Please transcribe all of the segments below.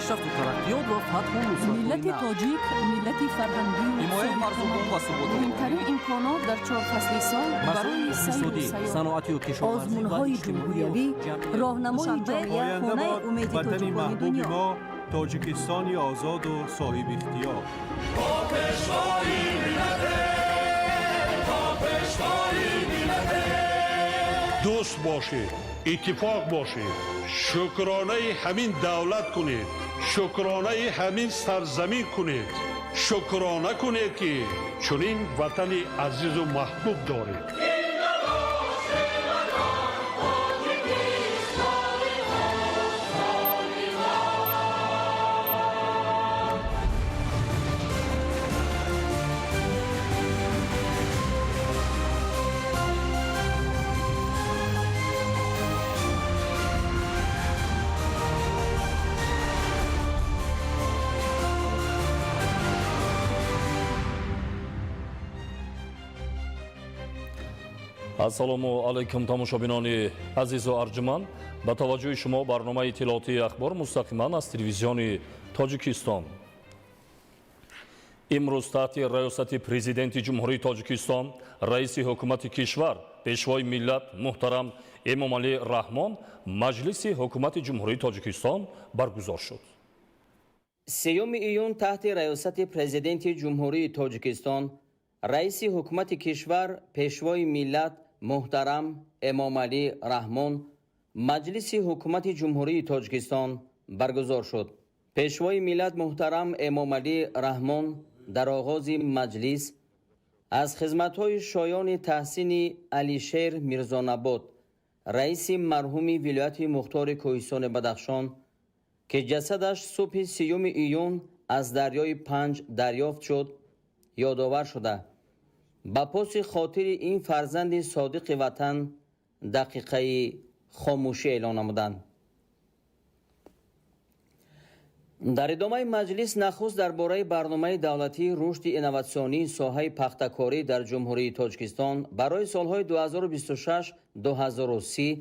Пешрафту тараққиёт ва фатҳу нусратҳои Миллати нав. тоҷик миллати фарҳангию Ҳимояи марзубум ва суботи муҳимтарин имконот дар чор фасли сол масоили барои сайру иқтисодӣ, сайёҳат. саноатию кишоварзӣ ва Озмунҳои иҷтимоию ҷумҳуриявӣ, ҷамъиятӣ. роҳнамои Душанбе, ҷомеа, Оянда хонаи бод умеди ватани тоҷикони маҳбуби дунё. мо, Тоҷикистони озоду соҳибихтиёр. Дӯст бошед, иттифоқ бошед, шукронаи ҳамин давлат кунед, шукронаи ҳамин сарзамин кунед, шукрона кунед, ки чунин ватани азизу маҳбуб доред. Ассалому алайкум, тамошобинони азизу арҷуманд. Ба таваҷҷӯҳи шумо барномаи иттилоотии «Ахбор» мустақиман аз Телевизиони Тоҷикистон. Имрӯз таҳти раёсати Президенти Ҷумҳурии Тоҷикистон, раиси ҳукумати кишвар, Пешвои миллат муҳтарам Эмомалӣ Раҳмон маҷлиси ҳукумати Ҷумҳурии Тоҷикистон баргузор шуд. 3 июн таҳти раёсати Президенти Ҷумҳурии Тоҷикистон, раиси ҳукумати кишвар, Пешвои миллат муҳтарам Эмомалӣ Раҳмон маҷлиси ҳукумати Ҷумҳурии Тоҷикистон баргузор шуд. Пешвои миллат муҳтарам Эмомалӣ Раҳмон дар оғози маҷлис аз хизматҳои шоёни таҳсини Алишер Мирзонабот, раиси марҳуми вилояти мухтори Кӯҳистони Бадахшон, ки ҷасадаш субҳи 30 июн аз дарёи Панҷ дарёфт шуд, ёдовар шуда, ба поси хотири ин фарзанди содиқи ватан дақиқаи хомӯшӣ эълон намуданд. Дар идомаи маҷлис нахуст дар бораи барномаи давлатии рушди инноватсионии соҳаи пахтакорӣ дар Ҷумҳурии Тоҷикистон барои солҳои 2026-2030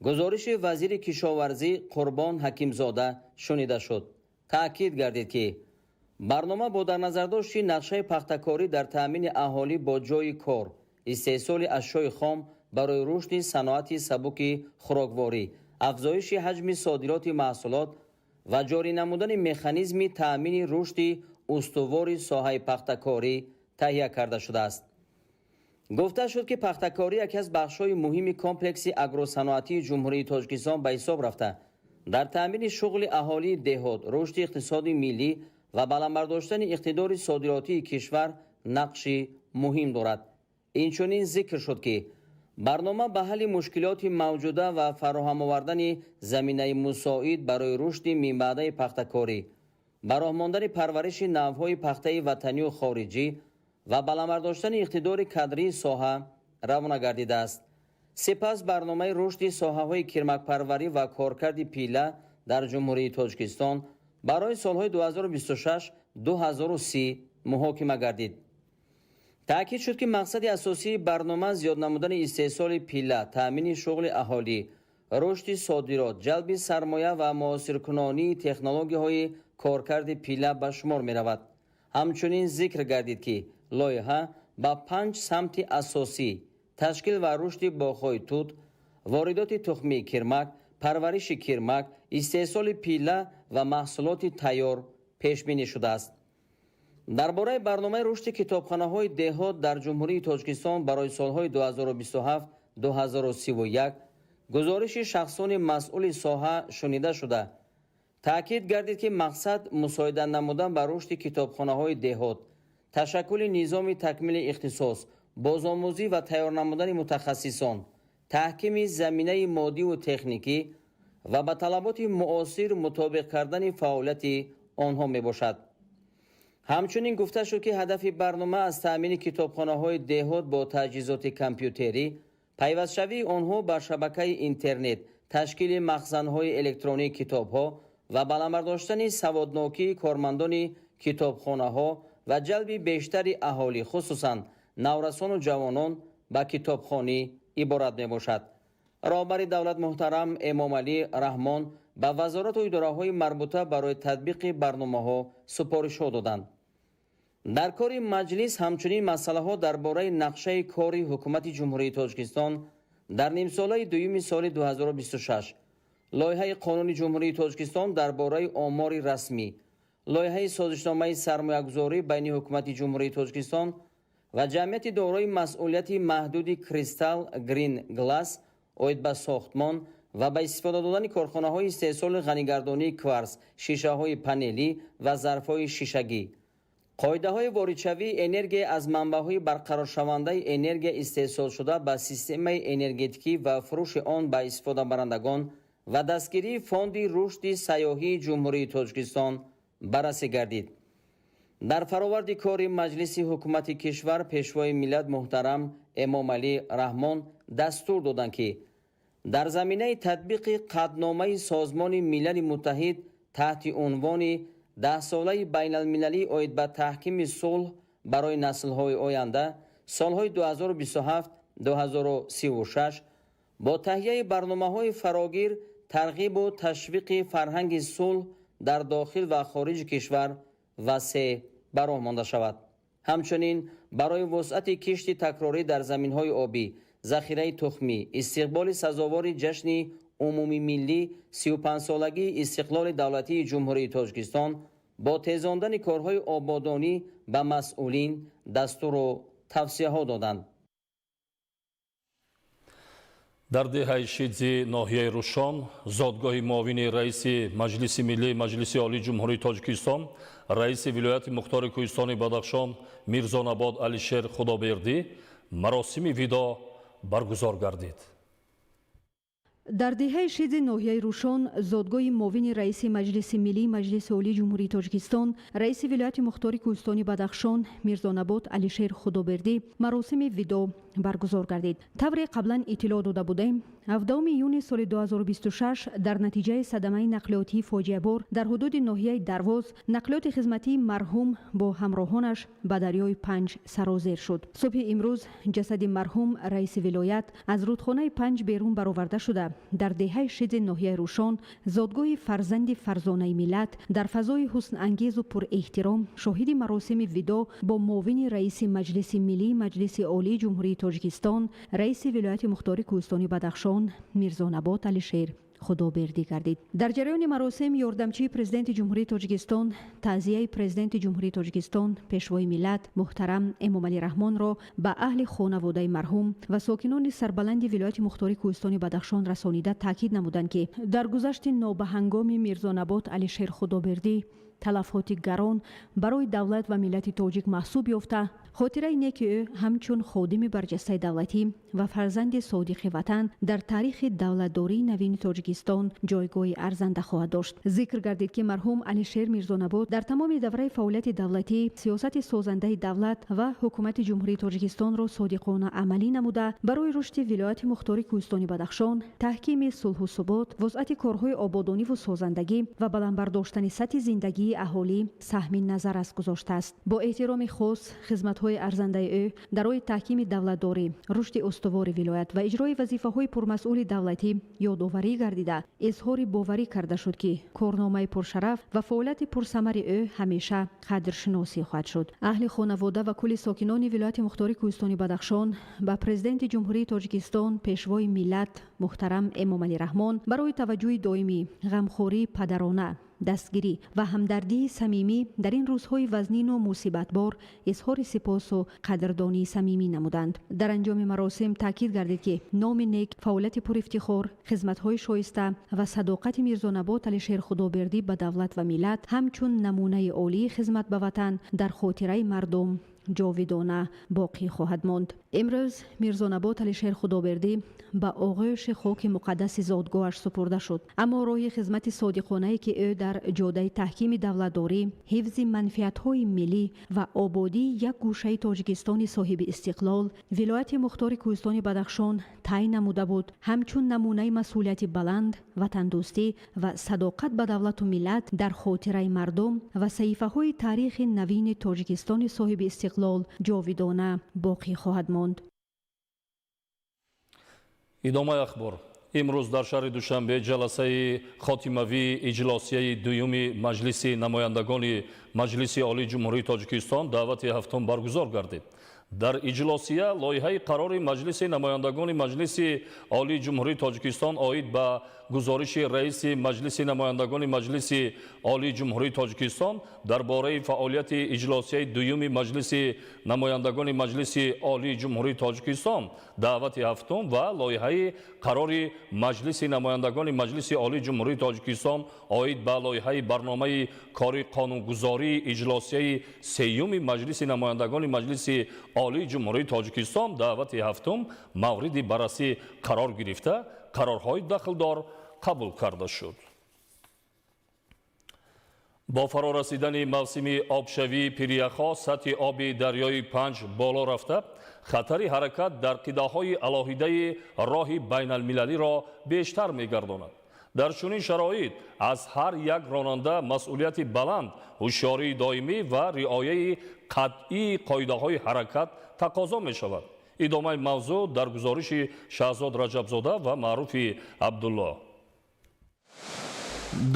гузориши вазири кишоварзӣ Қурбон Ҳакимзода шунида шуд. Таъкид гардид, ки барнома бо дар назардошти нақшаи пахтакорӣ дар таъмини аҳолӣ бо ҷойи кор, истеҳсоли ашёи хом барои рушди саноати сабуки хӯрокворӣ, афзоиши ҳаҷми содироти маҳсулот ва ҷорӣ намудани механизми таъмини рушди устувори соҳаи пахтакорӣ таҳия карда шудааст. Гуфта шуд, ки пахтакорӣ яке аз бахшҳои муҳими комплекси агросаноатии Ҷумҳурии Тоҷикистон ба ҳисоб рафта, дар таъмини шуғли аҳолии деҳот, рушди иқтисоди миллӣ ва баланд бардоштани иқтидори содиротии кишвар нақши муҳим дорад. Инчунин зикр шуд, ки барнома ба ҳалли мушкилоти мавҷуда ва фароҳам овардани заминаи мусоид барои рушди минбаъдаи пахтакорӣ, ба роҳ мондани парвариши навъҳои пахтаи ватанию хориҷӣ ва баланд бардоштани иқтидори кадрии соҳа равона гардидааст. Сипас барномаи рушди соҳаҳои кирмакпарварӣ ва коркарди пилла дар Ҷумҳурии Тоҷикистон барои солҳои 2026-2030 муҳокима гардид. Таъкид шуд, ки мақсади асосии барнома зиёд намудани истеҳсоли пилла, таъмини шуғли аҳолӣ, рушди содирот, ҷалби сармоя ва муосиркунонии технологияҳои коркарди пилла ба шумор меравад. Ҳамчунин зикр гардид, ки лоиҳа ба панҷ самти асосӣ: ташкил ва рушди боғҳои тут, воридоти тухмии кирмак, парвариши кирмак, истеҳсоли пилла ва маҳсулоти тайёр пешбинӣ шудааст. Дар бораи барномаи рушди китобхонаҳои деҳот дар Ҷумҳурии Тоҷикистон барои солҳои 2027-2031 гузориши шахсони масъули соҳа шунида шуда, таъкид гардид, ки мақсад мусоидат намудан ба рушди китобхонаҳои деҳот, ташаккули низоми такмили ихтисос, бозомӯзӣ ва тайёр намудани мутахассисон, таҳкими заминаи моддиву техникӣ ва ба талаботи муосир мутобиқ кардани фаъолияти онҳо мебошад. Ҳамчунин гуфта шуд, ки ҳадафи барнома аз таъмини китобхонаҳои деҳот бо таҷҳизоти компютерӣ, пайвастшавии онҳо ба шабакаи интернет, ташкили махзанҳои электронии китобҳо ва баланд бардоштани саводнокии кормандони китобхонаҳо ва ҷалби бештари аҳолӣ, хусусан наврасону ҷавонон, ба китобхонӣ иборат мебошад. Роҳбари давлат муҳтарам Эмомалӣ Раҳмон Ба вазорату идораҳои марбута барои татбиқи барномаҳо супоришҳо доданд. Дар кори маҷлис ҳамчунин масъалаҳо дар бораи нақшаи кори Ҳукумати Ҷумҳурии Тоҷикистон дар нимсолаи дуюми соли 2026, лоиҳаи Қонуни Ҷумҳурии Тоҷикистон дар бораи омори расмӣ, лоиҳаи созишномаи сармоягузорӣ байни Ҳукумати Ҷумҳурии Тоҷикистон ва ҷамъияти дорои масъулияти маҳдуди Кристал Грин Глас оид ба сохтмон ва ба истифода додани корхонаҳои истеҳсоли ғанигардонии кварс, шишаҳои панелӣ ва зарфҳои шишагӣ, қоидаҳои воридшавии энергия аз манбаъҳои барқароршавандаи энергия истеҳсолшуда ба системаи энергетикӣ ва фурӯши он ба истифодабарандагон ва дастгирии Фонди рушди сайёҳии Ҷумҳурии Тоҷикистон баррасӣ гардид. Дар фароварди кори маҷлиси ҳукумати кишвар Пешвои миллат муҳтарам Эмомалӣ Раҳмон дастур доданд, ки дар заминаи татбиқи қатъномаи Созмони Милали Муттаҳид таҳти унвони Даҳсолаи байналмилалӣ оид ба таҳкими сулҳ барои наслҳои оянда, солҳои 2027-2036, бо таҳияи барномаҳои фарогир тарғибу ташвиқи фарҳанги сулҳ дар дохил ва хориҷи кишвар васеъ ба роҳ монда шавад. Ҳамчунин барои вусъати кишти такрорӣ дар заминҳои обӣ, захираи тухмӣ, истиқболи сазовори ҷашни умумимиллӣ, 35-солагии истиқлоли давлатии Ҷумҳурии Тоҷикистон, бо тезондани корҳои ободонӣ ба масъулин дастуру тавсияҳо доданд. Дар деҳаи Шидзи ноҳияи Рушон, зодгоҳи муовини раиси Маҷлиси Миллии Маҷлиси Олии Ҷумҳурии Тоҷикистон, раиси вилояти мухтори Кӯҳистони Бадахшон Мирзонабод Алишер Худобердӣ маросими видоъ баргузор гардид. Дар деҳаи Шидзи ноҳияи Рушон, зодгоҳи муовини раиси Маҷлиси Миллии Маҷлиси Олии Ҷумҳурии Тоҷикистон, раиси вилояти мухтори Кӯҳистони Бадахшон Мирзонабод Алишер Худобердӣ маросими видоъ баргузор гардид. Тавре қаблан иттилоъ дода будем, 17 июни соли 2026 дар натиҷаи садамаи нақлиётии фоҷиабор дар ҳудуди ноҳияи Дарвоз нақлиёти хизматии марҳум бо ҳамроҳонаш ба дарёи Панҷ сарозер шуд. Субҳи имрӯз ҷасади марҳум раиси вилоят аз рудхонаи Панҷ берун бароварда шуда, дар деҳаи Шидзи ноҳияи Рушон, зодгоҳи фарзанди фарзонаи миллат, дар фазои ҳуснгез пурэҳтиром шоҳиди маросими видоъ бо муовини раиси Маҷлиси Миллии Маҷлиси Олии Ҷумҳурии Тоҷикистон, раиси вилояти мухтори Кӯҳистони Бадахшон Мирзонабод Алишер Худобердӣ гардид. Дар ҷараёни маросим ёрдамчии Президенти Ҷумҳурии Тоҷикистон таъзияи Президенти Ҷумҳурии Тоҷикистон, Пешвои миллат муҳтарам Эмомалӣ Раҳмонро ба аҳли хонаводаи марҳум ва сокинони сарбаланди вилояти мухтори Кӯҳистони Бадахшон расонида, таъкид намуданд, ки дар гузашти нобаҳангоми Мирзонабод Алишер Худобердӣ талафоти гарон барои давлат ва миллати тоҷик маҳсуб ёфта, хотираи неки ӯ ҳамчун ходими барҷастаи давлатӣ ва фарзанди содиқи ватан дар таърихи давлатдории навини Тоҷикистон ҷойгоҳи арзанда хоҳад дошт. Зикр гардид, ки марҳум Алишер Мирзонабод дар тамоми давраи фаъолияти давлатӣ сиёсати созандаи давлат ва Ҳукумати Ҷумҳурии Тоҷикистонро содиқона амалӣ намуда, барои рушди вилояти мухтори Кӯҳистони Бадахшон, таҳкими сулҳу субот, вусъати корҳои ободониву созандагӣ ва баланд бардоштани сатҳи зиндагии аҳолӣ саҳми назаррас гузоштааст. Бо эҳтироми хос хизматҳои арзандаи ӯ дар роҳи таҳкими давлатдорӣ, рушди устувори вилоят ва иҷрои вазифаҳои пурмасъули давлатӣ ёдоварӣ гардида, изҳори боварӣ карда шуд, ки корномаи пуршараф ва фаъолияти пурсамари ӯ ҳамеша қадршиносӣ хоҳад шуд. Аҳли хонавода ва кулли сокинони вилояти мухтори Кӯҳистони Бадахшон ба Президенти Ҷумҳурии Тоҷикистон, Пешвои миллат муҳтарам Эмомалӣ Раҳмон барои таваҷҷӯҳи доимӣ, ғамхории падарона, дастгирӣ ва ҳамдардии самимӣ дар ин рӯзҳои вазнину мусибатбор изҳори сипосу қадрдонии самимӣ намуданд. Дар анҷоми маросим таъкид гардид, ки номи нек, фаъолияти пурэфтихор, хизматҳои шоиста ва садоқати Мирзонабод Алишер Худобердӣ ба давлат ва миллат ҳамчун намунаи олии хизмат ба ватан дар хотираи мардум ҷовидона боқӣ хоҳад монд. Имрӯз Мирзонабод Алишер Худобердӣ ба оғӯши хоки муқаддаси зодгоҳаш супурда шуд, аммо роҳи хизмати содиқонае, ки ӯ дар ҷодаи таҳкими давлатдорӣ, ҳифзи манфиатҳои миллӣ ва ободии як гӯшаи Тоҷикистони соҳиби истиқлол, вилояти мухтори Кӯҳистони Бадахшон тай намуда буд, ҳамчун намунаи масъулияти баланд, ватандӯстӣ ва садоқат ба давлату миллат дар хотираи мардум ва саҳифаҳои таърихи навини Тоҷикистони соҳиби истиқлол ҷовидона боқӣ хоҳад монд. Идомаи ахбор. Имрӯз дар шаҳри Душанбе ҷаласаи хотимавии иҷлосияи дуюми Маҷлиси намояндагони Маҷлиси Олии Ҷумҳурии Тоҷикистон даъвати ҳафтум баргузор гардид. Дар иҷлосия лоиҳаи қарори Маҷлиси намояндагони Маҷлиси Олии Ҷумҳурии Тоҷикистон оид ба гузориши раиси Маҷлиси намояндагони Маҷлиси Олии Ҷумҳурии Тоҷикистон дар бораи фаъолияти иҷлосияи дуюми Маҷлиси намояндагони Маҷлиси Олии Ҷумҳурии Тоҷикистон даъвати ҳафтум ва лоиҳаи қарори Маҷлиси намояндагони Маҷлиси Олии Ҷумҳурии Тоҷикистон оид ба лоиҳаи барномаи кори қонунгузории иҷлосияи сеюми Маҷлиси намояндагони Маҷлиси Олии Ҷумҳурии Тоҷикистон даъвати ҳафтум мавриди баррасӣ қарор гирифта, қарорҳои дахлдор қабул карда шуд. Бо фарорасидани мавсими обшавии пиряхҳо сатҳи оби дарёи Панҷ боло рафта, хатари ҳаракат дар қитъаҳои алоҳидаи роҳи байналмилалиро бештар мегардонад. Дар чунин шароит аз ҳар як ронанда масъулияти баланд, ҳушёрии доимӣ ва риояи қатъии қоидаҳои ҳаракат тақозо мешавад. Идомаи мавзӯъ дар гузориши Шаҳзод Раҷабзода ва Маъруфи Абдулло.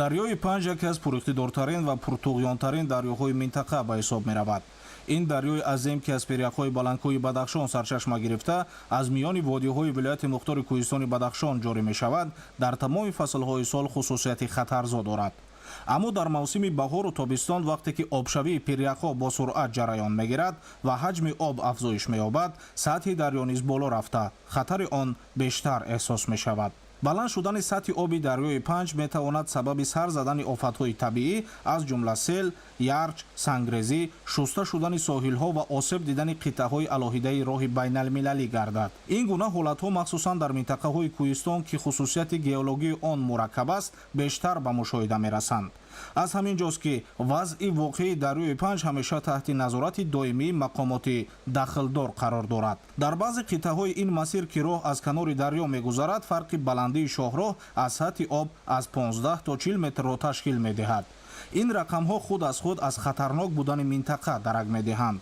Дарёи Панҷ яке аз пуриқтидортарин ва пуртуғёнтарин дарёҳои минтақа ба ҳисоб меравад. Ин дарёи азим, ки аз пиряхҳои баландкӯҳи Бадахшон сарчашма гирифта, аз миёни водиҳои вилояти мухтори кӯҳистони Бадахшон ҷорӣ мешавад, дар тамоми фаслҳои сол хусусияти хатарзо дорад. Аммо дар мавсими баҳору тобистон, вақте ки обшавии пиряхҳо бо суръат ҷараён мегирад ва ҳаҷми об афзоиш меёбад, сатҳи дарё низ боло рафта, хатари он бештар эҳсос мешавад. Баланд шудани сатҳи оби дарёи Панҷ метавонад сабаби сар задани офатҳои табиӣ, аз ҷумла сел, ярч, сангрезӣ, шуста шудани соҳилҳо ва осеб дидани қитъаҳои алоҳидаи роҳи байналмилалӣ гардад. Ин гуна ҳолатҳо махсусан дар минтақаҳои кӯҳистон, ки хусусияти геологии он мураккаб аст, бештар ба мушоҳида мерасанд. Аз ҳамин ҷост, ки вазъи воқеии дарёи Панҷ ҳамеша таҳти назорати доимии мақомоти дахлдор қарор дорад. Дар баъзе қитъаҳои ин масир, ки роҳ аз канори дарё мегузарад, фарқи баландии шоҳроҳ аз сатҳи об аз 15 то 40 метрро ташкил медиҳад. Ин рақамҳо худ аз худ аз хатарнок будани минтақа дарак медиҳанд.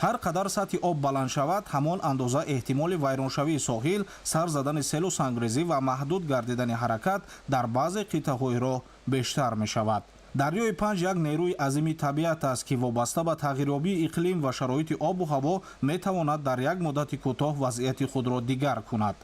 Ҳар қадар сатҳи об баланд шавад, ҳамон андоза эҳтимоли вайроншавии соҳил, сар задани селу сангрезӣ ва маҳдуд гардидани ҳаракат дар баъзе қитъаҳои роҳ бештар мешавад. Дарёи Панҷ як нерӯи азими табиат аст, ки вобаста ба тағйирёбии иқлим ва шароити обу ҳаво метавонад дар як муддати кӯтоҳ вазъияти худро дигар кунад.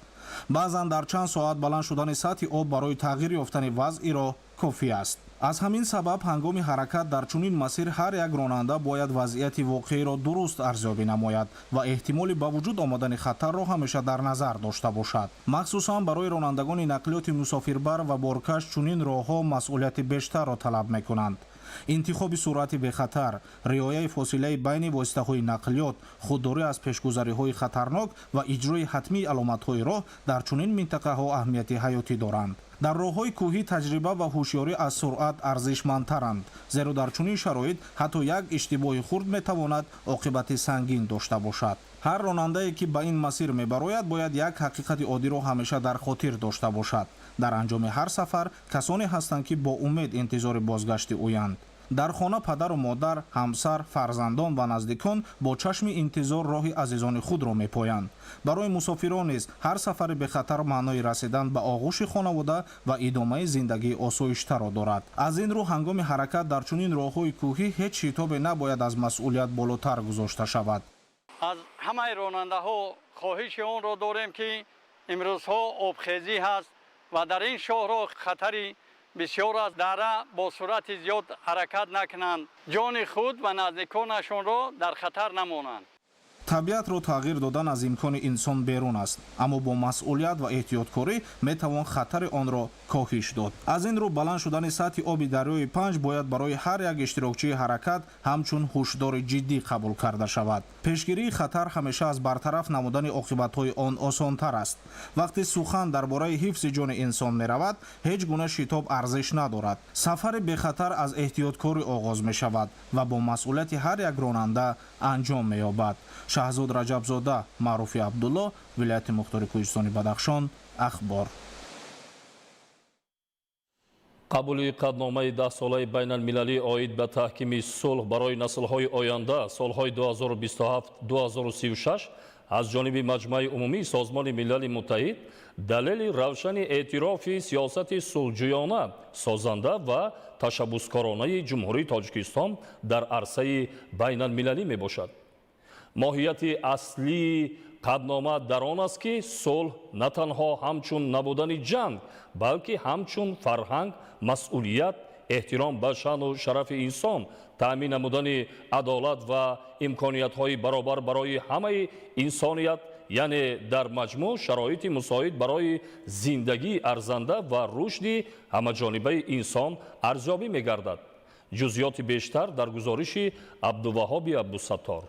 Баъзан дар чанд соат баланд шудани сатҳи об барои тағйир ёфтани вазъи роҳ кофӣ аст. Аз ҳамин сабаб ҳангоми ҳаракат дар чунин масир ҳар як ронанда бояд вазъияти воқеиро дуруст арзёбӣ намояд ва эҳтимоли ба вуҷуд омадани хатарро ҳамеша дар назар дошта бошад. Махсусан барои ронандагони нақлиёти мусофирбар ва боркаш чунин роҳҳо масъулияти бештарро талаб мекунанд. Интихоби суръати бехатар, риояи фосилаи байни воситаҳои нақлиёт, худдорӣ аз пешгузариҳои хатарнок ва иҷрои ҳатмии аломатҳои роҳ дар чунин минтақаҳо аҳамияти ҳаётӣ доранд. Дар роҳҳои кӯҳӣ таҷриба ва ҳушёрӣ аз суръат арзишмандтаранд, зеро дар чунин шароит ҳатто як иштибоҳи хурд метавонад оқибати сангин дошта бошад. Ҳар ронандае, ки ба ин масир мебарояд, бояд як ҳақиқати оддиро ҳамеша дар хотир дошта бошад: дар анҷоми ҳар сафар касоне ҳастанд, ки бо умед интизори бозгашти ӯянд. Дар хона падару модар, ҳамсар, фарзандон ва наздикон бо чашми интизор роҳи азизони худро мепоянд. Барои мусофирон низ ҳар сафари бехатар маънои расидан ба оғӯши хонавода ва идомаи зиндагии осоиштаро дорад. Аз ин рӯ ҳангоми ҳаракат дар чунин роҳҳои кӯҳӣ ҳеҷ шитобе набояд аз масъулият болотар гузошта шавад. Аз ҳамаи ронандаҳо хоҳиши онро дорем, ки имрӯзҳо обхезӣ ҳаст ва дар ин шоҳроҳ хатари бисёр аст, дара бо суръати зиёд ҳаракат накунанд, ҷони худ ва наздиконашонро дар хатар намонанд. Табиатро тағйир додан аз имкони инсон берун аст, аммо бо масъулият ва эҳтиёткорӣ метавон хатари онро коҳиш дод. Аз ин рӯ баланд шудани сатҳи оби дарёи Панҷ бояд барои ҳар як иштирокчии ҳаракат ҳамчун ҳушдори ҷиддӣ қабул карда шавад. Пешгирии хатар ҳамеша аз бартараф намудани оқибатҳои он осонтар аст. Вақте сухан дар бораи ҳифзи ҷони инсон меравад, ҳеҷ гуна шитоб арзиш надорад. Сафари бехатар аз эҳтиёткорӣ оғоз мешавад ва бо масъулияти ҳар як ронанда анҷом меёбад. Шаҳзод Раҷабзода, Маъруфи Абдулло, вилояти мухтори кӯҳистони Бадахшон, Ахбор. Қабули қатъномаи 10-солаи байналмилалӣ оид ба таҳкими сулҳ барои наслҳои оянда солҳои 2027-2036. Аз ҷониби Маҷмаи Умумии Созмони Милали Муттаҳид далели равшани эътирофи сиёсати сулҳҷӯёна, созанда ва ташаббускоронаи Ҷумҳурии Тоҷикистон дар арсаи байналмилалӣ мебошад. Моҳияти аслии қатънома дар он аст, ки сулҳ на танҳо ҳамчун набудани ҷанг, балки ҳамчун фарҳанг, масъулият, эҳтиром ба шаъну шарафи инсон, таъмин намудани адолат ва имкониятҳои баробар барои ҳамаи инсоният, яъне дар маҷмӯъ шароити мусоид барои зиндагии арзанда ва рушди ҳамаҷонибаи инсон арзёбӣ мегардад. Ҷузъиёти бештар дар гузориши Абдуваҳоби Абдусаттор.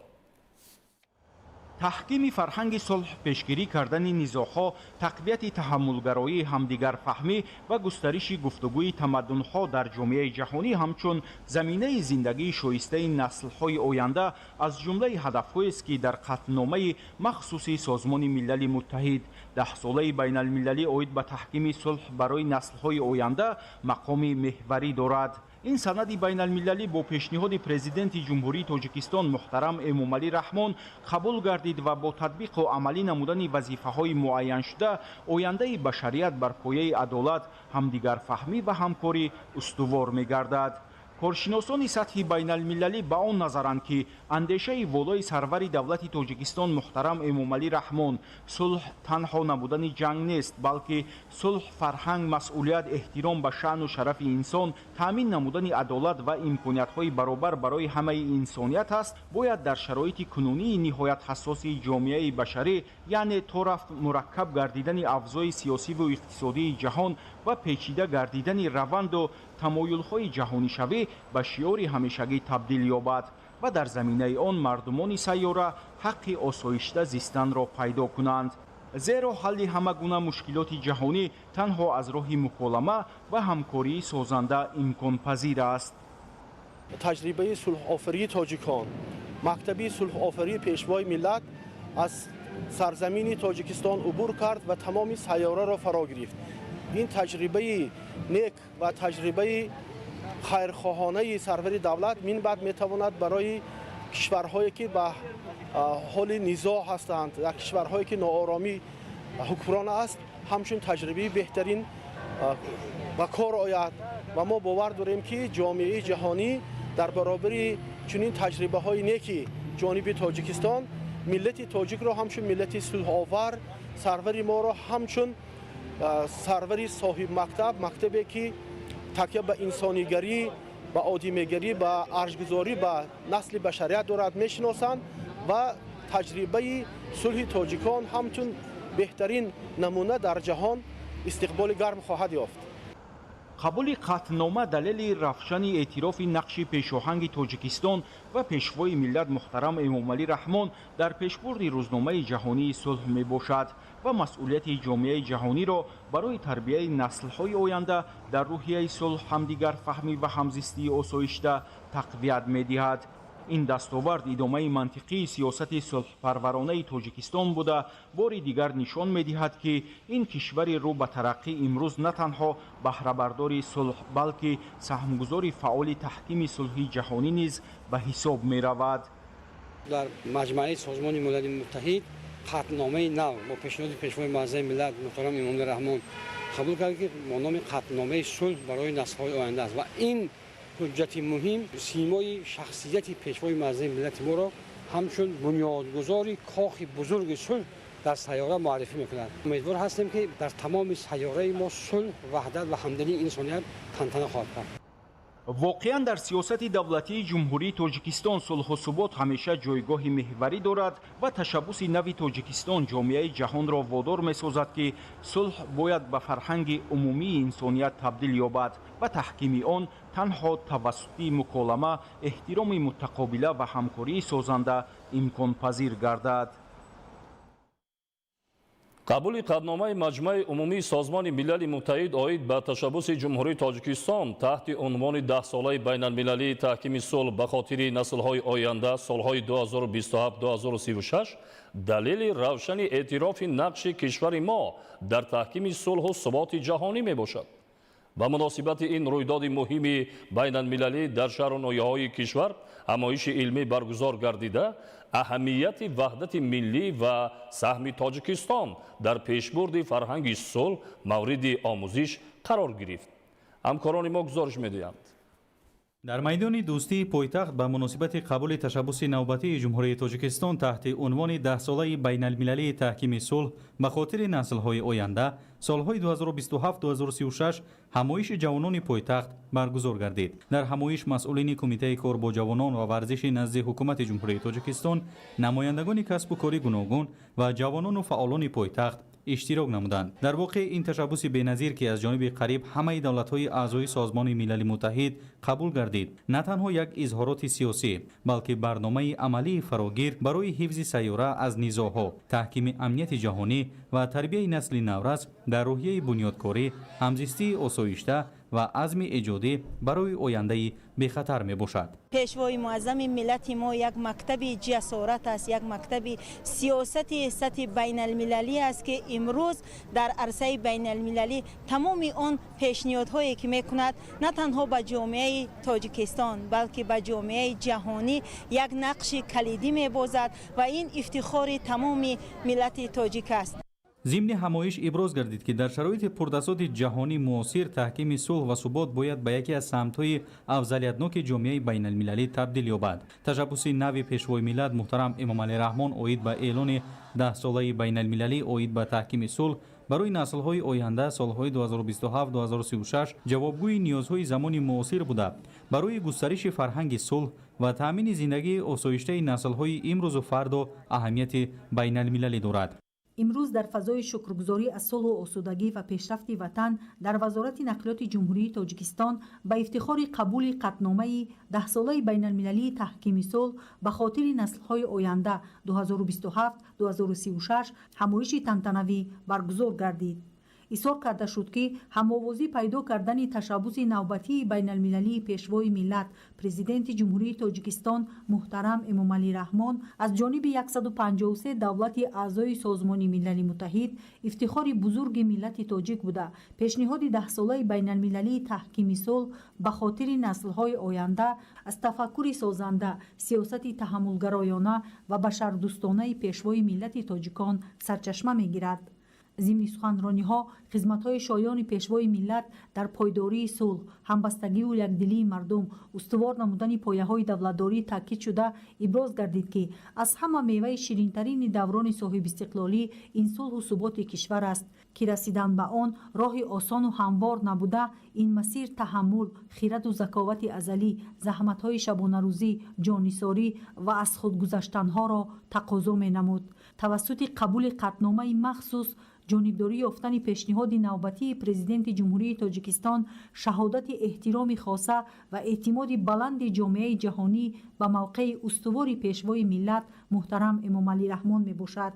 Таҳкими фарҳанги сулҳ, пешгирӣ кардани низоъҳо, тақвияти таҳаммулгароии, ҳамдигарфаҳмӣ ва густариши гуфтугӯи тамаддунҳо дар ҷомеаи ҷаҳонӣ ҳамчун заминаи зиндагии шоистаи наслҳои оянда аз ҷумлаи ҳадафҳоест, ки дар қатъномаи махсуси Созмони Милали Муттаҳид, Даҳсолаи байналмилалӣ оид ба таҳкими сулҳ барои наслҳои оянда мақоми меҳварӣ дорад. Ин санади байналмилалӣ бо пешниҳоди Президенти Ҷумҳурии Тоҷикистон муҳтарам Эмомалӣ Раҳмон қабул гардид ва бо татбиқу амалӣ намудани вазифаҳои муайяншуда ояндаи башарият бар пояи адолат, ҳамдигарфаҳмӣ ва ҳамкорӣ устувор мегардад. Коршиносони сатҳи байналмилалӣ ба он назаранд, ки андешаи волои сарвари давлати Тоҷикистон муҳтарам Эмомалӣ Раҳмон, сулҳ танҳо набудани ҷанг нест, балки сулҳ фарҳанг, масъулият, эҳтиром ба шаъну шарафи инсон, таъмин намудани адолат ва имкониятҳои баробар барои ҳамаи инсоният аст, бояд дар шароити кунунии ниҳоят ҳассоси ҷомеаи башарӣ, яъне то рафт мураккаб гардидани авзои сиёсиву иқтисодии ҷаҳон ва печида гардидани раванду тамоюлҳои ҷаҳонишавӣ, ба шиори ҳамешагӣ табдил ёбад ва дар заминаи он мардумони сайёра ҳаққи осоишта зистанро пайдо кунанд. Зеро ҳалли ҳама гуна мушкилоти ҷаҳонӣ танҳо аз роҳи муколама ва ҳамкории созанда имконпазир аст. Таҷрибаи сулҳофарии тоҷикон, мактаби сулҳофарии Пешвои миллат аз сарзамини Тоҷикистон убур кард ва тамоми сайёраро фаро гирифт. Ин таҷрибаи нек ва таҷрибаи хайрхоҳонаи сарвари давлат минбаъд метавонад барои кишварҳое, ки ба ҳоли низоъ ҳастанд, дар кишварҳое, ки нооромӣ ҳукмрон аст, ҳамчун таҷрибаи беҳтарин ба кор ояд. Ва мо бовар дорем, ки ҷомеаи ҷаҳонӣ дар баробари чунин таҷрибаҳои неки ҷониби Тоҷикистон миллати тоҷикро ҳамчун миллати сулҳовар, сарвари моро ҳамчун сарвари соҳибмактаб, мактабе, ки такя ба инсонигарӣ, ба одимигарӣ, ба арҷгузорӣ ба насли башарият дорад, мешиносанд ва таҷрибаи сулҳи тоҷикон ҳамчун беҳтарин намуна дар ҷаҳон истиқболи гарм хоҳад ёфт. Қабули қатънома далели равшани эътирофи нақши пешоҳанги Тоҷикистон ва Пешвои миллат муҳтарам Эмомалӣ Раҳмон дар пешбурди рӯзномаи ҷаҳонии сулҳ мебошад ва масъулияти ҷомеаи ҷаҳониро барои тарбияи наслҳои оянда дар рӯҳияи сулҳ, ҳамдигарфаҳмӣ ва ҳамзистии осоишта тақвият медиҳад. Ин дастовард идомаи мантиқии сиёсати сулҳпарваронаи Тоҷикистон буда, бори дигар нишон медиҳад, ки ин кишвари рӯ ба тараққӣ имрӯз на танҳо баҳрабардори сулҳ, балки саҳмгузори фаъоли таҳкими сулҳи ҷаҳонӣ низ ба ҳисоб меравад. Дар Маҷмаи Созмони Милали Муттаҳид қатъномаи нав бо пешниҳоди Пешвои муаззами миллат муҳтарам Эмомалӣ Раҳмон қабул кард, ки бо номи Қатъномаи сулҳ барои наслҳои оянда аст. Ва ин ҳуҷҷати муҳим симои шахсияти Пешвои муаззами миллати моро ҳамчун бунёдгузори кохи бузурги сулҳ дар сайёра муаррифӣ мекунад. Умедвор ҳастем, ки дар тамоми сайёраи мо сулҳ, ваҳдат ва ҳамдилии инсоният тантана хоҳад кард. Воқеан, дар сиёсати давлатии Ҷумҳурии Тоҷикистон сулҳу субот ҳамеша ҷойгоҳи меҳварӣ дорад ва ташаббуси нави Тоҷикистон ҷомеаи ҷаҳонро водор месозад, ки сулҳ бояд ба фарҳанги умумии инсоният табдил ёбад ва таҳкими он танҳо тавассути муколама, эҳтироми мутақобила ва ҳамкории созанда имконпазир гардад. Қабули қатъномаи Маҷмаи Умумии Созмони Милали Муттаҳид оид ба ташаббуси Ҷумҳурии Тоҷикистон таҳти унвони Даҳсолаи байналмилалии таҳкими сулҳ ба хотири наслҳои оянда, солҳои 2027-2036, далели равшани эътирофи нақши кишвари мо дар таҳкими сулҳу суботи ҷаҳонӣ мебошад. Ба муносибати ин рӯйдоди муҳими байналмилалӣ дар шаҳру ноҳияҳои кишвар ҳамоиши илмӣ баргузор гардида, аҳамияти ваҳдати миллӣ ва саҳми Тоҷикистон дар пешбурди фарҳанги сулҳ мавриди омӯзиш қарор гирифт. Ҳамкорони мо гузориш медиҳанд. Дар майдони дӯстии пойтахт ба муносибати қабули ташаббуси навбатии Ҷумҳурии Тоҷикистон таҳти унвони Даҳсолаи байналмилалии таҳкими сулҳ ба хотири наслҳои оянда солҳои 2027-2036 ҳамоиши ҷавонони пойтахт баргузор гардид. Дар ҳамоиш масъулини Кумитаи кор бо ҷавонон ва варзиши назди Ҳукумати Ҷумҳурии Тоҷикистон, намояндагони касбу кори гуногун ва ҷавонону фаъолони пойтахт иштирок намуданд. Дар воқеъ ин ташаббуси беназир, ки аз ҷониби қариб ҳамаи давлатҳои аъзои Созмони Милали Муттаҳид қабул гардид, на танҳо як изҳороти сиёсӣ, балки барномаи амалии фарогир барои ҳифзи сайёра аз низоъҳо, таҳкими амнияти ҷаҳонӣ ва тарбияи насли наврас дар рӯҳияи бунёдкорӣ, ҳамзистии осоишта ва азми эҷодӣ барои ояндаи бехатар мебошад. Пешвои муаззами миллати мо як мактаби ҷасорат аст, як мактаби сиёсати сатҳи байналмилалӣ аст, ки имрӯз дар арсаи байналмилалӣ тамоми он пешниҳодҳое ки мекунад, на танҳо ба ҷомеаи Тоҷикистон, балки ба ҷомеаи ҷаҳонӣ як нақши калидӣ мебозад ва ин ифтихори тамоми миллати тоҷик аст. Зимни ҳамоиш иброз гардид, ки дар шароити пуртазоди ҷаҳонӣ муосир таҳкими сулҳ ва субот бояд ба яке аз самтҳои афзалиятноки ҷомеаи байналмилалӣ табдил ёбад. Ташаббуси нави Пешвои миллат муҳтарам Эмомалӣ Раҳмон оид ба эълони Даҳсолаи байналмилалӣ оид ба таҳкими сулҳ барои наслҳои оянда солҳои 2027-2036 ҷавобгӯи ниёзҳои замони муосир буда, барои густариши фарҳанги сулҳ ва таъмини зиндагии осоиштаи наслҳои имрӯзу фардо аҳамияти байналмилалӣ дорад. Имрӯз дар фазои шукргузорӣ аз сулҳу осудагӣ ва пешрафти ватан дар Вазорати нақлиёти Ҷумҳурии Тоҷикистон ба ифтихори қабули қатъномаи Даҳсолаи байналмилалии таҳкими сулҳ ба хотири наслҳои оянда 2027-2036 ҳамоиши тантанавӣ баргузор гардид. Изҳор карда шуд, ки ҳамовозӣ пайдо кардани ташаббуси навбатии байналмилалии Пешвои миллат, Президенти Ҷумҳурии Тоҷикистон муҳтарам Эмомалӣ Раҳмон аз ҷониби 153 давлати аъзои Созмони Милали Муттаҳид ифтихори бузурги миллати тоҷик буда, пешниҳоди Даҳсолаи байналмилалии таҳкими сулҳ ба хотири наслҳои оянда аз тафаккури созанда, сиёсати таҳаммулгароёна ва башардӯстонаи Пешвои миллати тоҷикон сарчашма мегирад. Зимни суханрониҳо хизматҳои шоёни Пешвои миллат дар пойдории сулҳ, ҳамбастагиву якдилии мардум, устувор намудани пояҳои давлатдорӣ таъкид шуда, иброз гардид, ки аз ҳама меваи ширинтарини даврони соҳибистиқлолӣ ин сулҳу суботи кишвар аст, ки расидан ба он роҳи осону ҳамвор набуда, ин масир таҳаммул, хираду заковати азалӣ, заҳматҳои шабонарӯзӣ, ҷоннисорӣ ва аз худгузаштанҳоро тақозо менамуд. Тавассути қабули қатъномаи махсус ҷонибдорӣ ёфтани пешниҳоди навбатии Президенти Ҷумҳурии Тоҷикистон шаҳодати эҳтироми хоса ва эътимоди баланди ҷомеаи ҷаҳонӣ ба мавқеи устувори Пешвои миллат муҳтарам Эмомалӣ Раҳмон мебошад.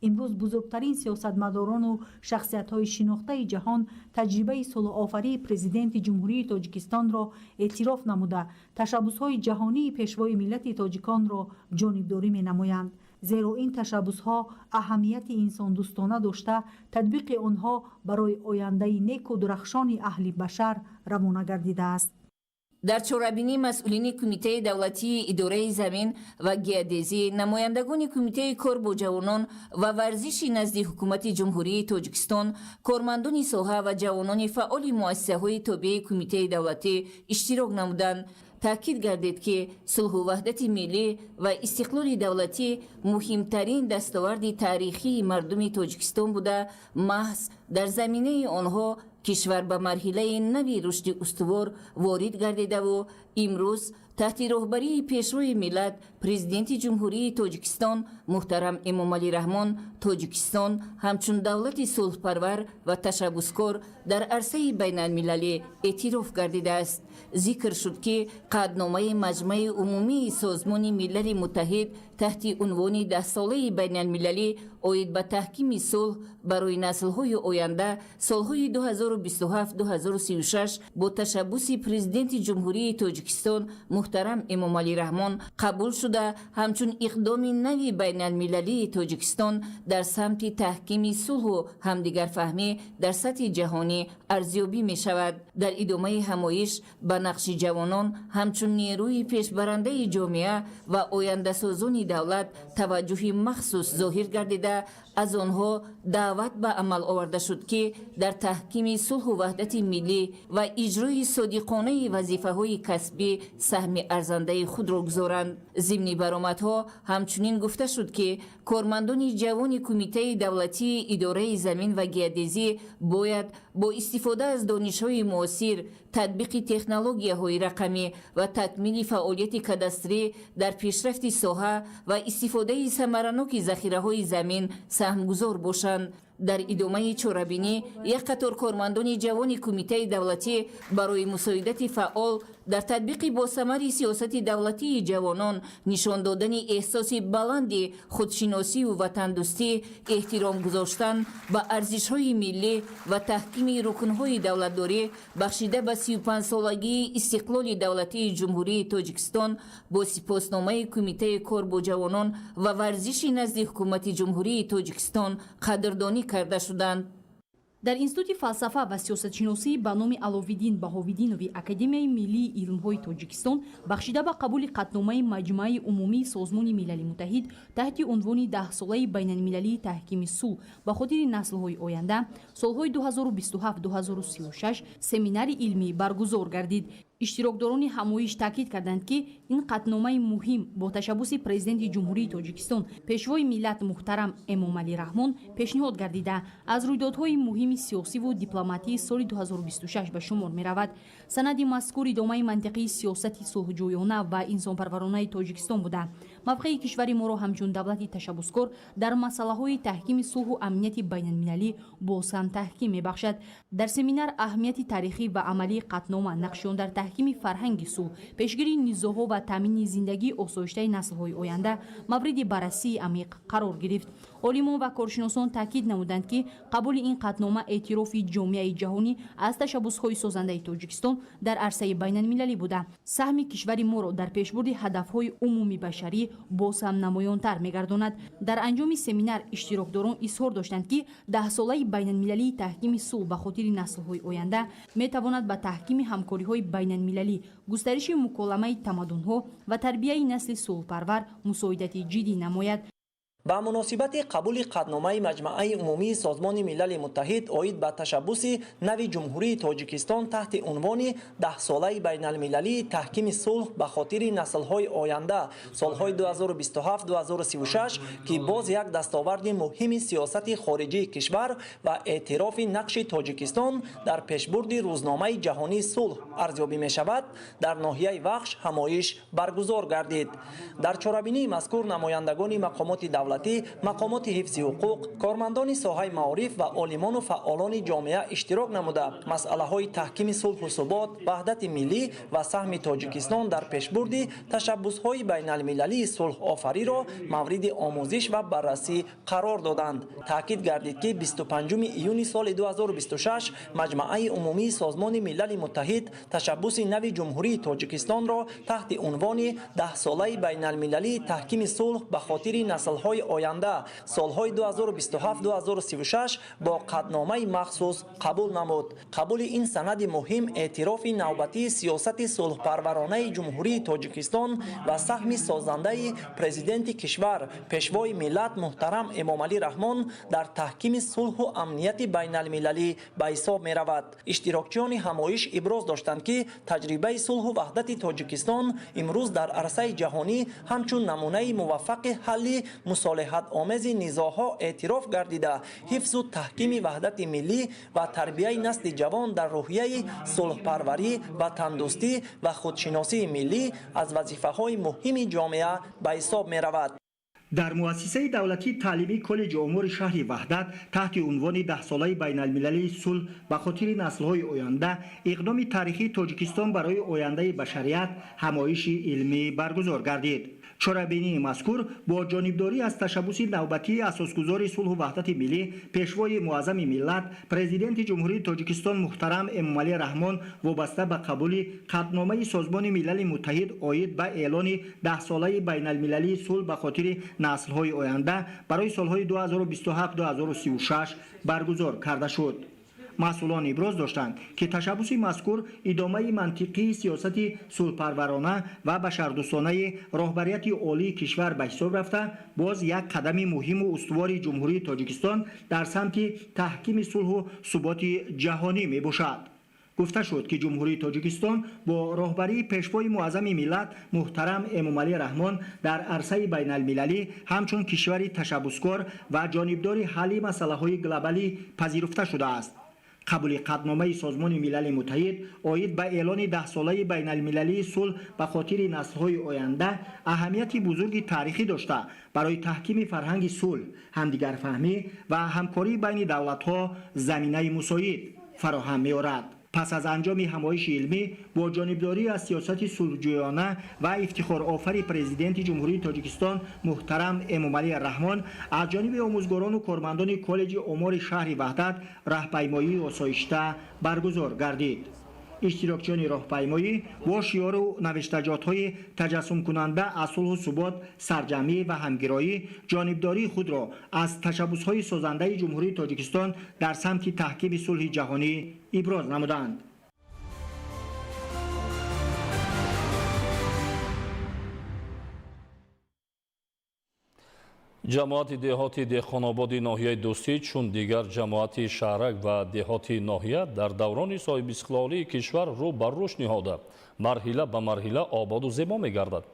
Имрӯз бузургтарин сиёсатмадорону шахсиятҳои шинохтаи ҷаҳон таҷрибаи сулҳофарии Президенти Ҷумҳурии Тоҷикистонро эътироф намуда, ташаббусҳои ҷаҳонии Пешвои миллати тоҷиконро ҷонибдорӣ менамоянд, зеро ин ташаббусҳо аҳамияти инсондӯстона дошта, татбиқи онҳо барои ояндаи неку дурахшони аҳли башар равона гардидааст. Дар чорабинӣ масъулини Кумитаи давлатии идораи замин ва геодезӣ, намояндагони Кумитаи кор бо ҷавонон ва варзиши назди Ҳукумати Ҷумҳурии Тоҷикистон, кормандони соҳа ва ҷавонони фаъоли муассисаҳои тобеи Кумитаи давлатӣ иштирок намуданд. Таъкид гардид, ки сулҳу ваҳдати миллӣ ва истиқлоли давлатӣ муҳимтарин дастоварди таърихии мардуми Тоҷикистон буда, маҳз дар заминаи онҳо кишвар ба марҳилаи нави рушди устувор ворид гардидаву имрӯз таҳти роҳбарии Пешвои миллат, Президенти Ҷумҳурии Тоҷикистон муҳтарам Эмомалӣ Раҳмон Тоҷикистон ҳамчун давлати сулҳпарвар ва ташаббускор дар арсаи байналмилалӣ эътироф гардидааст. Зикр шуд, ки қатъномаи Маҷмаи умумии Созмони Милали Муттаҳид таҳти унвони Даҳсолаи байналмилалӣ оид ба таҳкими сулҳ барои наслҳои оянда солҳои 2027-2036 бо ташаббуси Президенти Ҷумҳурии Тоҷикистон муҳтарам Муҳтарам Эмомалӣ Раҳмон қабул шуда, ҳамчун иқдоми нави байналмилалии Тоҷикистон дар самти таҳкими сулҳу ҳамдигарфаҳмӣ дар сатҳи ҷаҳонӣ арзёбӣ мешавад. Дар идомаи ҳамоиш ба нақши ҷавонон ҳамчун нерӯи пешбарандаи ҷомеа ва ояндасозони давлат таваҷҷӯҳи махсус зоҳир гардида, аз онҳо даъват ба амал оварда шуд, ки дар таҳкими сулҳу ваҳдати миллӣ ва иҷрои содиқонаи вазифаҳои касбӣ саҳми арзандаи худро гузоранд. Зимни баромадҳо ҳамчунин гуфта шуд, ки кормандони ҷавони Кумитаи давлатии идораи замин ва геодезӣ бояд бо истифода аз донишҳои муосир, татбиқи технологияҳои рақамӣ ва такмили фаъолияти кадастрӣ дар пешрафти соҳа ва истифодаи самараноки захираҳои замин саҳмгузор бошанд. Дар идомаи чорабинӣ як қатор кормандони ҷавони Кумитаи давлатӣ барои мусоидати фаъол дар татбиқи босамари сиёсати давлатии ҷавонон, нишон додани эҳсоси баланди худшиносиву ватандӯстӣ, эҳтиром гузоштан ба арзишҳои миллӣ ва таҳкими рукнҳои давлатдорӣ, бахшида ба 35-солагии истиқлоли давлатии Ҷумҳурии Тоҷикистон, бо сипосномаи Кумитаи кор бо ҷавонон ва варзиши назди Ҳукумати Ҷумҳурии Тоҷикистон қадрдонӣ карда шуданд. Дар Институти фалсафа ва сиёсатшиносӣ ба номи Аловиддин Баҳовиддинови Академияи миллии илмҳои Тоҷикистон, бахшида ба қабули қатъномаи Маҷмааи умумии Созмони Милали Муттаҳид таҳти унвони Даҳсолаи байналмилалии таҳкими сулҳ ба хотири наслҳои оянда, солҳои 2027-2036, семинари илмӣ баргузор гардид. Иштирокдорони ҳамоиш таъкид карданд, ки ин қатъномаи муҳим бо ташаббуси Президенти Ҷумҳурии Тоҷикистон, Пешвои миллат муҳтарам Эмомалӣ Раҳмон пешниҳод гардида, аз рӯйдодҳои муҳими сиёсиву дипломатии соли 2026 ба шумор меравад. Санади мазкур идомаи мантиқии сиёсати сулҳҷӯёна ва инсонпарваронаи Тоҷикистон буда, мавқеи кишвари моро ҳамчун давлати ташаббускор дар масъалаҳои таҳкими сулҳу амнияти байналмилалӣ боз ҳам таҳким мебахшад. Дар семинар аҳамияти таърихӣ ва амалии қатънома, нақши он дар таҳкими фарҳанги сулҳ, пешгирии низоъҳо ва таъмини зиндагии осоиштаи наслҳои оянда мавриди баррасии амиқ қарор гирифт. Олимон ва коршиносон таъкид намуданд, ки қабули ин қатънома эътирофи ҷомеаи ҷаҳонӣ аз ташаббусҳои созандаи Тоҷикистон дар арсаи байналмилалӣ буда, саҳми кишвари моро дар пешбурди ҳадафҳои умумибашарӣ боз ҳам намоёнтар мегардонад. Дар анҷоми семинар иштирокдорон изҳор доштанд, ки даҳсолаи байналмилалии таҳкими сулҳ ба хотири наслҳои оянда метавонад ба таҳкими ҳамкориҳои байналмилалӣ, густариши муколамаи тамаддунҳо ва тарбияи насли сулҳпарвар мусоидати ҷиддӣ намояд. Ба муносибати қабули қатъномаи Маҷмааи умумии Созмони Милали Муттаҳид оид ба ташаббуси нави Ҷумҳурии Тоҷикистон таҳти унвони Даҳсолаи байналмилалии таҳкими сулҳ ба хотири наслҳои оянда, солҳои 2027-2036, ки боз як дастоварди муҳими сиёсати хориҷии кишвар ва эътирофи нақши Тоҷикистон дар пешбурди рӯзномаи ҷаҳонии сулҳ арзёбӣ мешавад, дар ноҳияи Вахш ҳамоиш баргузор гардид. Дар чорабинии мазкур намояндагони мақомоти давлатӣ, мақомоти ҳифзи ҳуқуқ, кормандони соҳаи маориф ва олимону фаъолони ҷомеа иштирок намуда, масъалаҳои таҳкими сулҳу субот, ваҳдати миллӣ ва саҳми Тоҷикистон дар пешбурди ташаббусҳои байналмилалии сулҳофариро мавриди омӯзиш ва баррасӣ қарор доданд. Таъкид гардид, ки 25 июни соли 2026 Маҷмааи умумии Созмони Милали Муттаҳид ташаббуси нави Ҷумҳурии Тоҷикистонро таҳти унвони Даҳсолаи байналмилалии таҳкими сулҳ ба хотири наслҳои оянда, солҳои 2027-2036, бо қатъномаи махсус қабул намуд. Қабули ин санади муҳим эътирофи навбатии сиёсати сулҳпарваронаи Ҷумҳурии Тоҷикистон ва саҳми созандаи Президенти кишвар, Пешвои миллат муҳтарам Эмомалӣ Раҳмон дар таҳкими сулҳу амнияти байналмилалӣ ба ҳисоб меравад. Иштирокчиёни ҳамоиш иброз доштанд, ки таҷрибаи сулҳу ваҳдати Тоҷикистон имрӯз дар арсаи ҷаҳонӣ ҳамчун намунаи муваффақи ҳалли мусолиҳатомези низоъҳо эътироф гардида, ҳифзу таҳкими ваҳдати миллӣ ва тарбияи насли ҷавон дар рӯҳияи сулҳпарварӣ, ватандӯстӣ ва худшиносии миллӣ аз вазифаҳои муҳими ҷомеа ба ҳисоб меравад. Дар муассисаи давлатии таълимии коллеҷи омори шаҳри Ваҳдат таҳти унвони даҳсолаи байналмилалии сулҳ ба хотири наслҳои оянда иқдоми таърихии Тоҷикистон барои ояндаи башарият ҳамоиши илмӣ баргузор гардид. Чорабинии мазкур бо ҷонибдорӣ аз ташаббуси навбатии асосгузори сулҳу ваҳдати миллӣ, пешвои муаззами миллат, президенти Ҷумҳурии Тоҷикистон муҳтарам Эмомалӣ Раҳмон вобаста ба қабули қатъномаи Созмони Милали Муттаҳид оид ба эълони даҳсолаи байналмилалии сулҳ ба хотири наслҳои оянда барои солҳои 2027-2036 баргузор карда шуд. Масъулон иброз доштанд, ки ташаббуси мазкур идомаи мантиқии сиёсати сулҳпарварона ва башардӯстонаи роҳбарияти олии кишвар ба ҳисоб рафта, боз як қадами муҳиму устувори Ҷумҳурии Тоҷикистон дар самти таҳкими сулҳу суботи ҷаҳонӣ мебошад. Гуфта шуд, ки Ҷумҳурии Тоҷикистон бо роҳбарии пешвои муаззами миллат муҳтарам Эмомалӣ Раҳмон дар арсаи байналмилалӣ ҳамчун кишвари ташаббускор ва ҷонибдори ҳалли масъалаҳои глобалӣ пазируфта шудааст. Қабули қатъномаи Созмони Милали Муттаҳид оид ба эълони даҳсолаи байналмилалии сулҳ ба хотири наслҳои оянда аҳамияти бузурги таърихӣ дошта, барои таҳкими фарҳанги сулҳ, ҳамдигарфаҳмӣ ва ҳамкории байни давлатҳо заминаи мусоид фароҳам меорад. Пас аз анҷоми ҳамоиши илмӣ бо ҷонибдорӣ аз сиёсати сулҳҷӯёна ва ифтихорофари президенти Ҷумҳурии Тоҷикистон муҳтарам Эмомалӣ Раҳмон аз ҷониби омӯзгорону кормандони коллеҷи омори шаҳри Ваҳдат раҳпаймоии осоишта баргузор гардид. Иштирокчиёни роҳпаймоӣ бо шиору навиштаҷотҳои таҷассумкунанда аз сулҳу субот, сарҷамъӣ ва ҳамгироӣ ҷонибдории худро аз ташаббусҳои созандаи Ҷумҳурии Тоҷикистон дар самти таҳкими сулҳи ҷаҳонӣ иброз намуданд. Ҷамоати деҳоти Деҳқонободи ноҳияи Дӯстӣ чун дигар ҷамоати шаҳрак ва деҳоти ноҳия дар даврони соҳибистиқлолии кишвар рӯ ба рушд ниҳода, марҳила ба марҳила ободу зебо мегардад.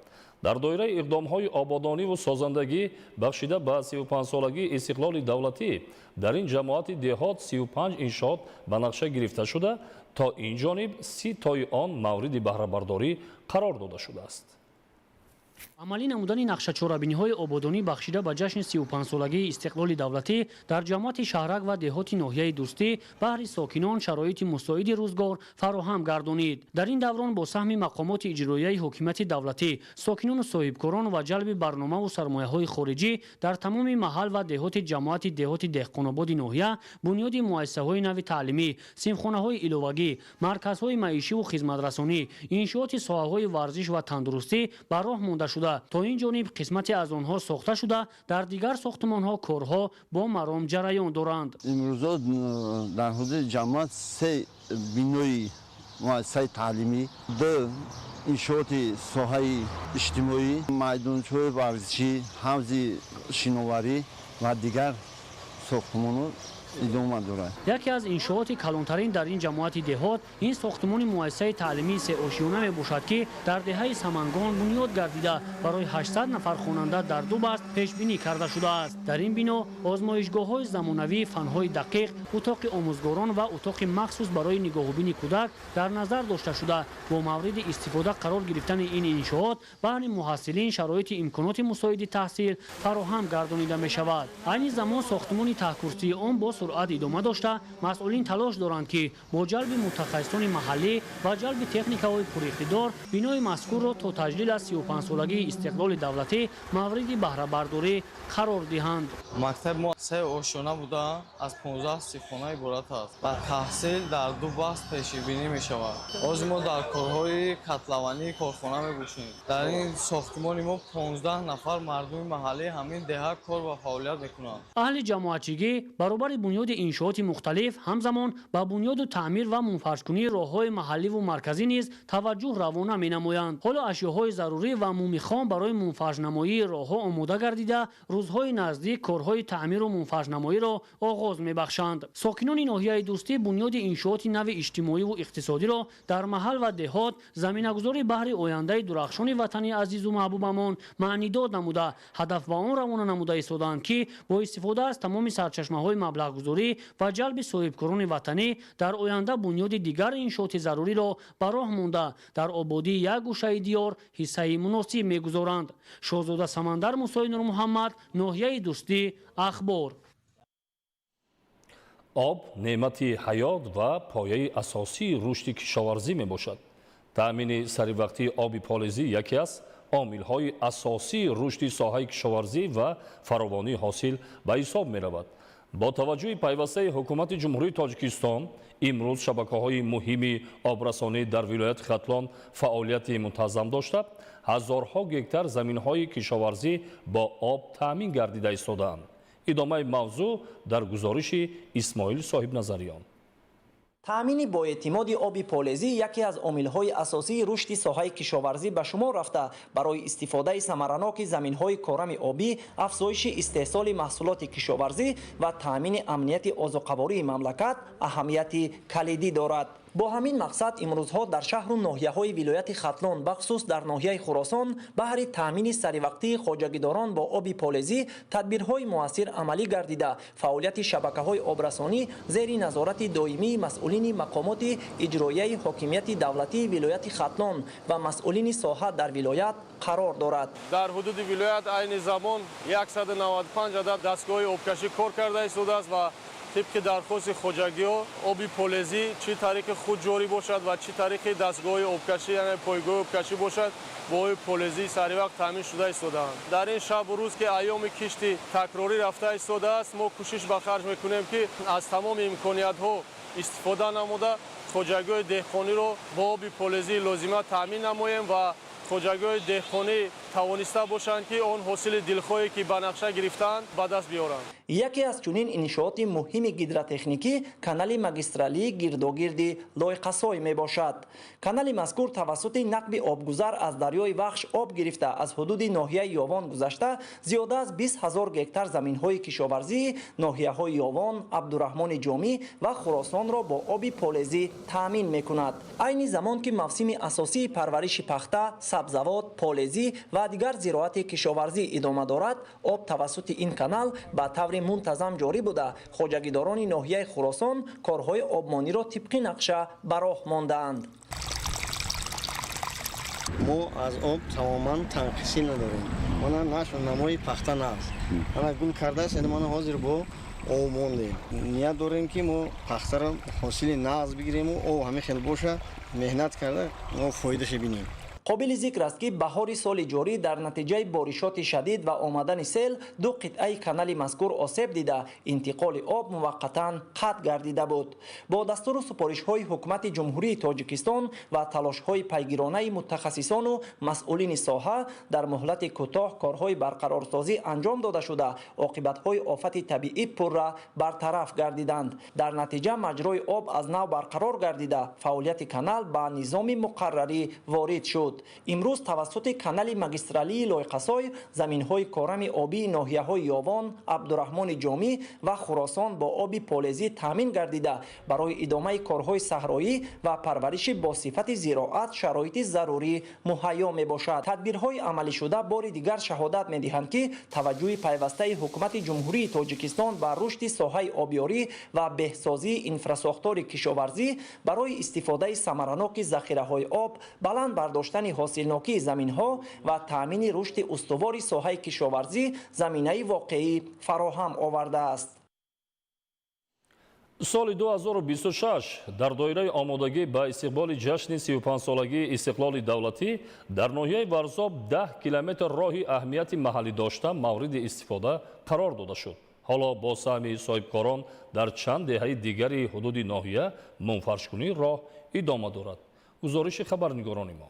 Дар доираи иқдомҳои ободониву созандагӣ бахшида ба 35-солагии истиқлоли давлатӣ дар ин ҷамоати деҳот 35 иншоот ба нақша гирифта шуда, то ин ҷониб 30 тои он мавриди баҳрабардорӣ қарор дода шудааст. Амалӣ намудани нақшачорабиниҳои ободонӣ бахшида ба ҷашни 35-солагии истиқлоли давлатӣ дар ҷамоати шаҳрак ва деҳоти ноҳияи Дӯстӣ баҳри сокинон шароити мусоиди рӯзгор фароҳам гардонид. Дар ин даврон бо саҳми мақомоти иҷроияи ҳокимияти давлатӣ, сокинону соҳибкорон ва ҷалби барномаву сармояҳои хориҷӣ дар тамоми маҳал ва деҳоти ҷамоати деҳоти Деҳқонободи ноҳия бунёди муассисаҳои нави таълимӣ, синфхонаҳои иловагӣ, марказҳои маишиву хизматрасонӣ, иншооти соҳаҳои варзиш ва тандурустӣ ба роҳ монда шуда, то ин ҷониб қисмате аз онҳо сохта шуда, дар дигар сохтмонҳо корҳо бо маром ҷараён доранд. Имрӯзо дар ҳудуди ҷамоат 3 бинои муассисаи таълимӣ, 2 иншооти соҳаи иҷтимоӣ, майдончаҳои варзишӣ, ҳавзи шиноварӣ ва дигар сохтмонҳо идома дорад. Яке аз иншооти калонтарин дар ин ҷамоати деҳот ин сохтмони муассисаи таълимии сеошиёна мебошад, ки дар деҳаи Самангон бунёд гардида барои 800 нафар хонанда дар ду баст пешбинӣ карда шудааст. Дар ин бино озмоишгоҳҳои замонавии фанҳои дақиқ, утоқи омӯзгорон ва утоқи махсус барои нигоҳубини кӯдак дар назар дошта шуда, бо мавриди истифода қарор гирифтани ин иншоот баҳри муҳассилин шароити имконоти мусоиди таҳсил фароҳам гардонида мешавад. Айни замон сохтмони таҳкурсии он бо суръат идома дошта, масъулин талош доранд, ки бо ҷалби мутахассисони маҳаллӣ ва ҷалби техникаҳои пуриқтидор бинои мазкурро то таҷлил аз 35-солагии истиқлоли давлатӣ мавриди баҳрабардорӣ қарор диҳанд. Мактаби мо 3 ошёна буда, аз 15 синфхона иборат аст ва таҳсил дар 2 баст пешбинӣ мешавад. Ҳозир мо дар корҳои котловании корхона мебошем. Дар ин сохтмони мо 15 нафар мардуми маҳаллии ҳамин деҳа кор ва фаъолият мекунанд. Аҳли ҷамоатчигӣ баробари бунёди иншооти мухталиф ҳамзамон ба бунёду таъмир ва мунфаршкунии роҳҳои маҳалливу марказӣ низ таваҷҷӯҳ равона менамоянд. Ҳоло ашёҳои зарурӣ ва мумихом барои мунфаршнамоии роҳҳо омода гардида, рӯзҳои наздик корҳои таъмиру мунфаршнамоиро оғоз мебахшанд. Сокинони ноҳияи Дӯстӣ бунёди иншооти нави иҷтимоиву иқтисодиро дар маҳал ва деҳот заминагузори баҳри ояндаи дурахшони ватани азизу маҳбубамон маънидод намуда, ҳадаф ба он равона намуда истодаанд, ки бо истифода аз тамоми сарчашмаҳои маблағгузорӣ сармоягузорӣ ва ҷалби соҳибкорони ватанӣ дар оянда бунёди дигар иншооти заруриро ба роҳ монда, дар ободии як гӯшаи диёр ҳиссаи муносиб мегузоранд. Шоҳзода Самандар, Мусои Нурмуҳаммад, ноҳияи Дӯстӣ, Ахбор. Об неъмати ҳаёт ва пояи асосии рушди кишоварзӣ мебошад. Таъмини саривақтии оби полезӣ яке аз омилҳои асосии рушди соҳаи кишоварзӣ ва фаровонии ҳосил ба ҳисоб меравад. Бо таваҷҷӯҳи пайвастаи Ҳукумати Ҷумҳурии Тоҷикистон, имрӯз шабакаҳои муҳими обрасонӣ дар вилояти Хатлон фаъолияти мунтазам дошта, ҳазорҳо гектар заминҳои кишоварзӣ бо об таъмин гардида истодаанд. Идомаи мавзӯъ дар гузориши Исмоил Соҳибназариён. Таъмини боэътимоди оби полезӣ яке аз омилҳои асосии рушди соҳаи кишоварзӣ ба шумор рафта, барои истифодаи самараноки заминҳои корами обӣ, афзоиши истеҳсоли маҳсулоти кишоварзӣ ва таъмини амнияти озуқавории мамлакат аҳамияти калидӣ дорад. Бо ҳамин мақсад имрӯзҳо дар шаҳру ноҳияҳои вилояти Хатлон, бахусус дар ноҳияи Хуросон, баҳри таъмини саривақтии хоҷагидорон бо оби полезӣ тадбирҳои муассир амалӣ гардида, фаъолияти шабакаҳои обрасонӣ зери назорати доимии масъулини мақомоти иҷроияи ҳокимияти давлатии вилояти Хатлон ва масъулини соҳа дар вилоят қарор дорад. Дар ҳудуди вилоят айни замон 195 адад дастгоҳи обкашӣ кор карда истодааст ва тибқи дархости хоҷагиҳо оби полезӣ чӣ тариқи худ ҷорӣ бошад ва чӣ тариқи дастгоҳи обкашӣ, яъне пойгоҳи обкашӣ бошад, бо оби полезӣ саривақт таъмин шуда истодаанд. Дар ин шабу рӯз, ки айёми кишти такрорӣ рафта истодааст, мо кӯшиш ба харҷ мекунем, ки аз тамоми имкониятҳо истифода намуда, хоҷагиҳои деҳқониро бо оби полезии лозима таъмин намоем ва хоҷагиҳои деҳқонӣ тавониста бошанд, ки он ҳосили дилхоҳе, ки ба нақша гирифтаанд, ба даст биёранд. Яке аз чунин иншооти муҳими гидротехникӣ канали магистралии гирдогирди Лойқасой мебошад. Канали мазкур тавассути нақби обгузар аз дарёи Вахш об гирифта, аз ҳудуди ноҳияи Ёвон гузашта, зиёда аз 20 ҳазор гектар заминҳои кишоварзии ноҳияҳои Ёвон, Абдураҳмони Ҷомӣ ва Хуросонро бо оби полезӣ таъмин мекунад. Айни замон, ки мавсими асосии парвариши пахта, сабзавот, полезӣ ва дигар зироати кишоварзӣ идома дорад, об тавассути ин канал ба таври мунтазам ҷорӣ буда, хоҷагидорони ноҳияи Хуросон корҳои обмониро тибқи нақша ба роҳ мондаанд. Мо аз об тамоман танқисӣ надорем. Мана нашу намои пахта наст, ана гул кардааст, мана ҳозир бо об мондем. Ният дорем, ки мо пахтаро ҳосили нағз бигирему об ҳамин хел боша, меҳнат карда мо фоидаша бинем. Қобили зикр аст, ки баҳори соли ҷорӣ дар натиҷаи боришоти шадид ва омадани сел ду қитъаи канали мазкур осеб дида, интиқоли об муваққатан қатъ гардида буд. Бо дастуру супоришҳои Ҳукумати Ҷумҳурии Тоҷикистон ва талошҳои пайгиронаи мутахассисону масъулини соҳа дар муҳлати кӯтоҳ корҳои барқарорсозӣ анҷом дода шуда, оқибатҳои офати табиӣ пурра бартараф гардиданд. Дар натиҷа маҷрои об аз нав барқарор гардида, фаъолияти канал ба низоми муқаррарӣ ворид шуд. Имрӯз тавассути канали магистралии Лойқасой заминҳои корами обии ноҳияҳои Ёвон, Абдураҳмони Ҷомӣ ва Хуросон бо оби полезӣ таъмин гардида, барои идомаи корҳои саҳроӣ ва парвариши босифати зироат шароити зарурӣ муҳайё мебошад. Тадбирҳои амалишуда бори дигар шаҳодат медиҳанд, ки таваҷҷӯҳи пайвастаи Ҳукумати Ҷумҳурии Тоҷикистон ба рушди соҳаи обёрӣ ва беҳсозии инфрасохтори кишоварзӣ барои истифодаи самараноки захираҳои об, баланд бардоштани ҳосилнокии заминҳо ва таъмини рушди устувори соҳаи кишоварзӣ заминаи воқеӣ фароҳам овардааст. Соли 2026 дар доираи омодагӣ ба истиқболи ҷашни 35-солагии истиқлоли давлатӣ дар ноҳияи Варзоб 10 километр роҳи аҳамияти маҳаллӣ дошта мавриди истифода қарор дода шуд. Ҳоло бо саҳми соҳибкорон дар чанд деҳаи дигари ҳудуди ноҳия мунфаршкунии роҳ идома дорад. Гузориши хабарнигорони мо.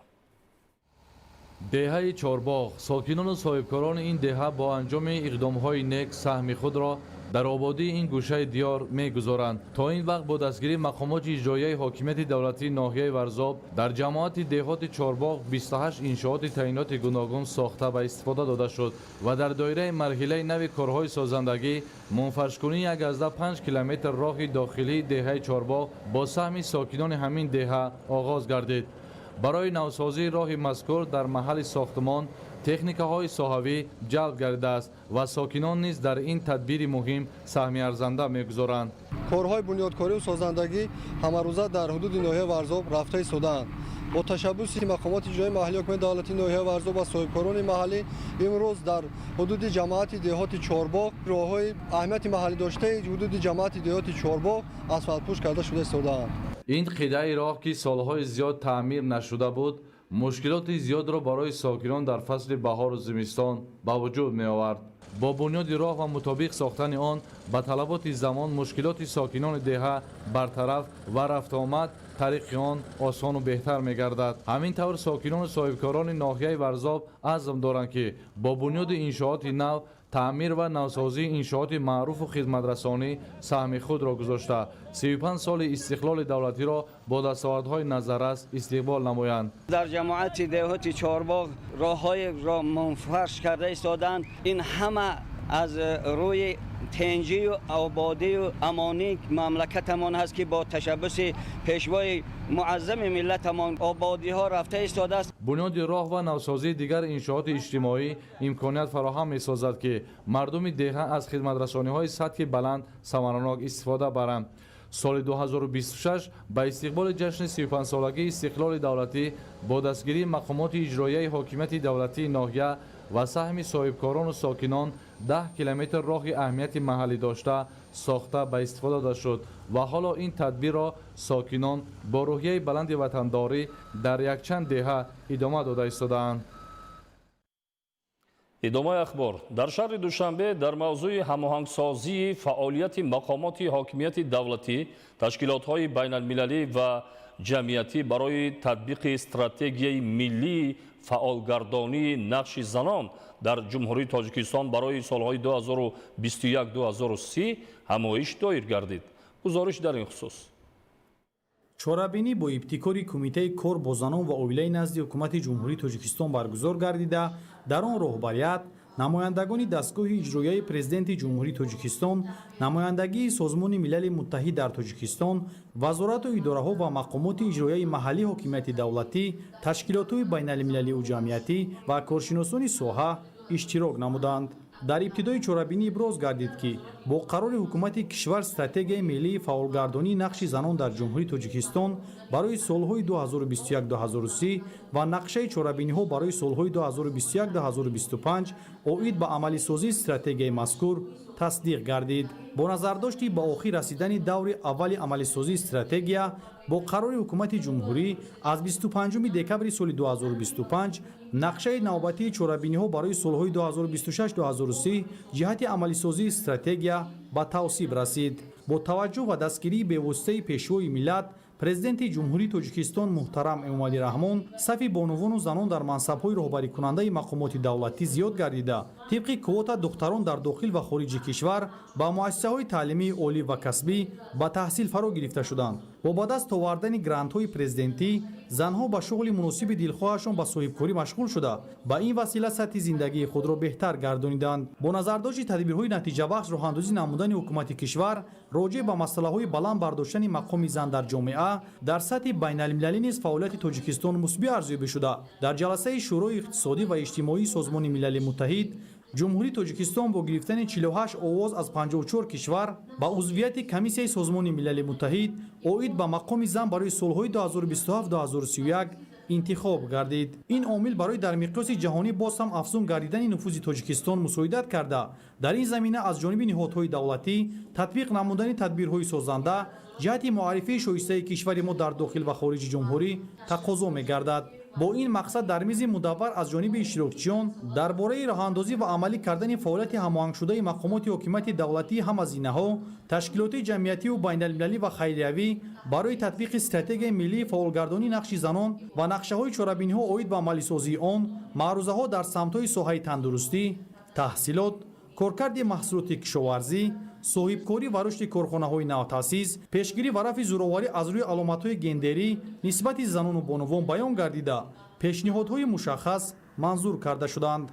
Деҳаи Чорбоғ. Сокинону соҳибкорони ин деҳа бо анҷоми иқдомҳои нек саҳми худро дар ободии ин гӯшаи диёр мегузоранд. То ин вақт бо дастгирии мақомоти иҷроияи ҳокимияти давлатии ноҳияи Варзоб дар ҷамоати деҳоти Чорбоғ 28 иншооти таъиноти гуногун сохта ва истифода дода шуд ва дар доираи марҳилаи нави корҳои созандагӣ мунфаршкунии 1,5 километр роҳи дохилии деҳаи Чорбоғ бо саҳми сокинони ҳамин деҳа оғоз гардид. Барои навсозии роҳи мазкур дар маҳалли сохтмон техникаҳои соҳавӣ ҷалб гардидааст ва сокинон низ дар ин тадбири муҳим саҳми арзанда мегузоранд. Корҳои бунёдкорию созандагӣ ҳамарӯза дар ҳудуди ноҳияи Варзоб рафта истодаанд. Бо ташаббуси мақомоти иҷроии маҳаллии ҳукумати давлатии ноҳияи Варзоб ва соҳибкорони маҳаллӣ имрӯз дар ҳудуди ҷамоати деҳоти Чорбоғ роҳҳои аҳамияти маҳаллӣ доштаи ҳудуди ҷамоати деҳоти Чорбоғ асфалтпӯш карда шуда истодаанд. Ин қитъаи роҳ, ки солҳои зиёд таъмир нашуда буд, мушкилоти зиёдро барои сокинон дар фасли баҳору зимистон ба вуҷуд меовард. Бо бунёди роҳ ва мутобиқ сохтани он ба талаботи замон мушкилоти сокинони деҳа бартараф ва рафтуомад тариқи он осону беҳтар мегардад. Ҳамин тавр, сокинону соҳибкорони ноҳияи Варзоб азм доранд, ки бо бунёди иншооти нав, таъмир ва навсозии иншооти маъруфу хизматрасонӣ саҳми худро гузошта, 35 соли истиқлоли давлатиро бо дастовардҳои назаррас истиқбол намоянд. Дар ҷамоати деҳоти Чорбоғ роҳҳоеро мунфарш карда истодаанд. Ин ҳама аз рӯи тинҷию ободию амонии мамлакатамон ҳаст, ки бо ташаббуси пешвои муаззами миллатамон ободиҳо рафта истодааст. Бунёди роҳ ва навсозии дигар иншооти иҷтимоӣ имконият фароҳам месозад, ки мардуми деҳа аз хизматрасониҳои сатҳи баланд самаранок истифода баранд. Соли 2026 ба истиқболи ҷашни 35-солагии истиқлоли давлатӣ бо дастгирии мақомоти иҷроияи ҳокимияти давлатии ноҳия ва саҳми соҳибкорону сокинон 10 километр роҳи аҳамияти маҳаллӣ дошта сохта ба истифода дода шуд ва ҳоло ин тадбирро сокинон бо рӯҳияи баланди ватандорӣ дар якчанд деҳа идома дода истодаанд. Идомаи ахбор. Дар шаҳри Душанбе дар мавзӯи ҳамоҳангсозии фаъолияти мақомоти ҳокимияти давлатӣ, ташкилотҳои байналмилалӣ ва ҷамъиятӣ барои татбиқи стратегияи миллии фаъолгардонии нақши занон дар Ҷумҳурии Тоҷикистон барои солҳои 2021-2030 ҳамоиш доир гардид. Гузориш дар ин хусус. Чорабинӣ бо ибтикори Кумитаи кор бо занон ва оилаи назди Ҳукумати Ҷумҳурии Тоҷикистон баргузор гардида, дар он роҳбарият, намояндагони дастгоҳи иҷроияи Президенти Ҷумҳурии Тоҷикистон, намояндагии Созмони Милали Муттаҳид дар Тоҷикистон, вазорату идораҳо ва мақомоти иҷроияи маҳаллии ҳокимияти давлатӣ, ташкилотҳои байналмилалию ҷамъиятӣ ва коршиносони соҳа иштирок намуданд. Дар ибтидои чорабинӣ иброз гардид, ки бо қарори ҳукумати кишвар стратегияи миллии фаъолгардонии нақши занон дар Ҷумҳурии Тоҷикистон барои солҳои 2021-2030 ва нақшаи чорабиниҳо барои солҳои 2021-2025 оид ба амалисозии стратегияи мазкур тасдиқ гардид. Бо назардошти ба охир расидани даври аввали амалисозии стратегия бо қарори Ҳукумати Ҷумҳурӣ аз 25 декабри соли 2025 нақшаи навбатии чорабиниҳо барои солҳои 2026-2030 ҷиҳати амалисозии стратегия ба тавсиб расид. Бо таваҷҷӯҳ ва дастгирии бевоситаи Пешвои миллат, Президенти Ҷумҳурии Тоҷикистон муҳтарам Эмомалӣ Раҳмон, сафи бонувону занон дар мансабҳои роҳбарикунандаи мақомоти давлатӣ зиёд гардида, тибқи квота духтарон дар дохил ва хориҷи кишвар ба муассисаҳои таълимии олӣ ва касбӣ ба таҳсил фаро гирифта шуданд. Бо ба даст овардани грантҳои президентӣ занҳо ба шуғли муносиби дилхоҳашон, ба соҳибкорӣ машғул шуда, ба ин васила сатҳи зиндагии худро беҳтар гардониданд. Бо назардошти тадбирҳои натиҷабахш роҳандозӣ намудани ҳукумати кишвар роҷеъ ба масъалаҳои баланд бардоштани мақоми зан дар ҷомеа, дар сатҳи байналмилалӣ низ фаъолияти Тоҷикистон мусбӣ арзёбӣ шуда, дар ҷаласаи Шӯрои иқтисодӣ ва иҷтимоии Созмони Милали Муттаҳид Ҷумҳурии Тоҷикистон бо гирифтани 48 овоз аз 54 кишвар ба узвияти Комиссияи Созмони Милали Муттаҳид оид ба мақоми зан барои солҳои 2027-2031 интихоб гардид. Ин омил барои дар миқёси ҷаҳонӣ боз ҳам афзун гардидани нуфузи Тоҷикистон мусоидат карда, дар ин замина аз ҷониби ниҳодҳои давлатӣ татбиқ намудани тадбирҳои созанда ҷиҳати муаррифии шоистаи кишвари мо дар дохил ва хориҷи ҷумҳурӣ тақозо мегардад. Бо ин мақсад дар мизи мудаввар аз ҷониби иштирокчиён дар бораи роҳандозӣ ва амалӣ кардани фаъолияти ҳамоҳангшудаи мақомоти ҳокимияти давлатии ҳама зинаҳо, ташкилоти ҷамъиятиву байналмилалӣ ва хайриявӣ барои татбиқи стратегияи миллии фаъолгардонии нақши занон ва нақшаҳои чорабиниҳо оид ба амалисозии он, маърузаҳо дар самтҳои соҳаи тандурустӣ, таҳсилот, коркарди маҳсулоти кишоварзӣ, соҳибкорӣ ва рушди корхонаҳои навтаъсис, пешгирӣ ва рафъи зӯроварӣ аз рӯи аломатҳои гендерӣ нисбати занону бонувон баён гардида, пешниҳодҳои мушаххас манзур карда шуданд.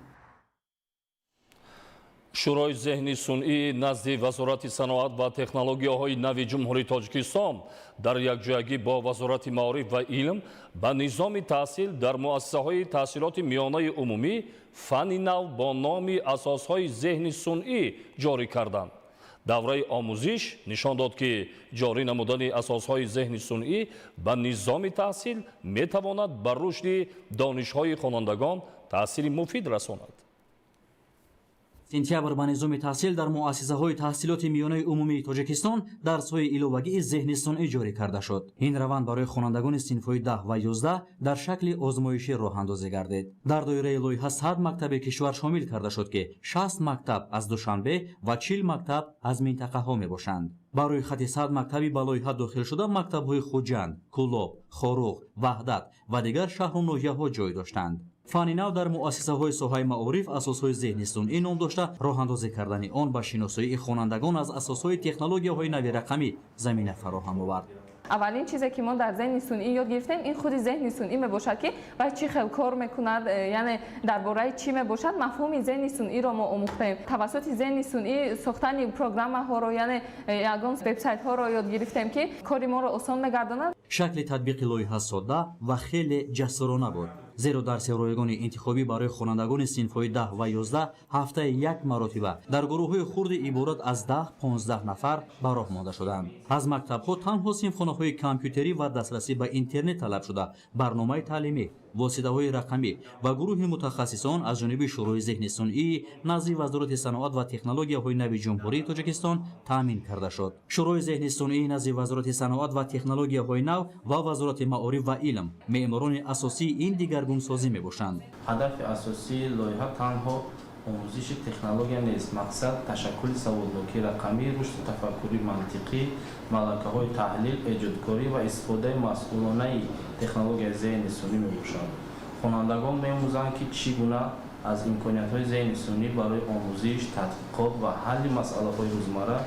Шӯрои зеҳни сунъӣ назди Вазорати саноат ва технологияҳои нави Ҷумҳурии Тоҷикистон дар якҷоягӣ бо Вазорати маориф ва илм ба низоми таҳсил дар муассисаҳои таҳсилоти миёнаи умумӣ фанни нав бо номи асосҳои зеҳни сунъӣ ҷорӣ карданд. Давраи омӯзиш нишон дод, ки ҷорӣ намудани асосҳои зеҳни сунъӣ ба низоми таҳсил метавонад ба рушди донишҳои хонандагон таъсири муфид расонад. Сентябр ба низоми таҳсил дар муассисаҳои таҳсилоти миёнаи умумии Тоҷикистон дарсҳои иловагии зеҳни сунъӣ ҷорӣ карда шуд. Ин раванд барои хонандагони синфҳои 10 ва 11 дар шакли озмоишӣ роҳандозӣ гардид. Дар доираи лоиҳа 100 мактаби кишвар шомил карда шуд, ки 60 мактаб аз Душанбе ва 40 мактаб аз минтақаҳо мебошанд. Ба рӯйхати 100 мактаби ба лоиҳа дохил шуда мактабҳои Хуҷанд, Кӯлоб, Хоруғ, Ваҳдат ва дигар шаҳру ноҳияҳо ҷой доштанд. Фанни нав дар муассисаҳои соҳаи маориф асосҳои зеҳни сунъӣ ном дошта, роҳандозӣ кардани он ба шиносоии хонандагон аз асосҳои технологияҳои нави рақамӣ замина фароҳам овард. Аввалин чизе ки мо дар зеҳни сунъӣ ёд гирифтем, ин худи зеҳни сунъӣ мебошад, ки вай чӣ хел кор мекунад, яъне дар бораи чӣ мебошад. Мафҳуми зеҳни сунъиро мо омӯхтем. Тавассути зеҳни сунъӣ сохтани программаҳоро, яъне ягон вебсайтҳоро ёд гирифтем, ки кори моро осон мегардонад. Шакли татбиқи лоиҳа содда ва хеле ҷасурона буд, зеро дарси ройгони интихобӣ барои хонандагони синфҳои 10 ва 11 ҳафтаи як маротиба дар гурӯҳҳои хурди иборат аз 10-15 нафар ба роҳ монда шуданд. Аз мактабҳо танҳо синфхонаҳои компютерӣ ва дастрасӣ ба интернет талаб шуда, барномаи таълимӣ, воситаҳои рақамӣ ва гурӯҳи мутахассисон аз ҷониби Шӯрои зеҳни сунъӣ назди Вазорати саноат ва технологияҳои нави Ҷумҳурии Тоҷикистон таъмин карда шуд. Шӯрои зеҳни сунъӣ назди Вазорати саноат ва технологияҳои нав ва Вазорати маориф ва илм меъморони асосии ин дигаргунсозӣ мебошанд. Ҳадафи асосии лоиҳа танҳо омӯзиши технология нест. Мақсад ташаккули саводнокии рақамӣ, рушди тафаккури мантиқӣ, малакаҳои таҳлил, эҷодкорӣ ва истифодаи масъулонаи технологияи зеҳни сунъӣ мебошад. Хонандагон меомӯзанд, ки чӣ гуна аз имкониятҳои зеҳни сунъӣ барои омӯзиш, тадқиқот ва ҳалли масъалаҳои рӯзмарра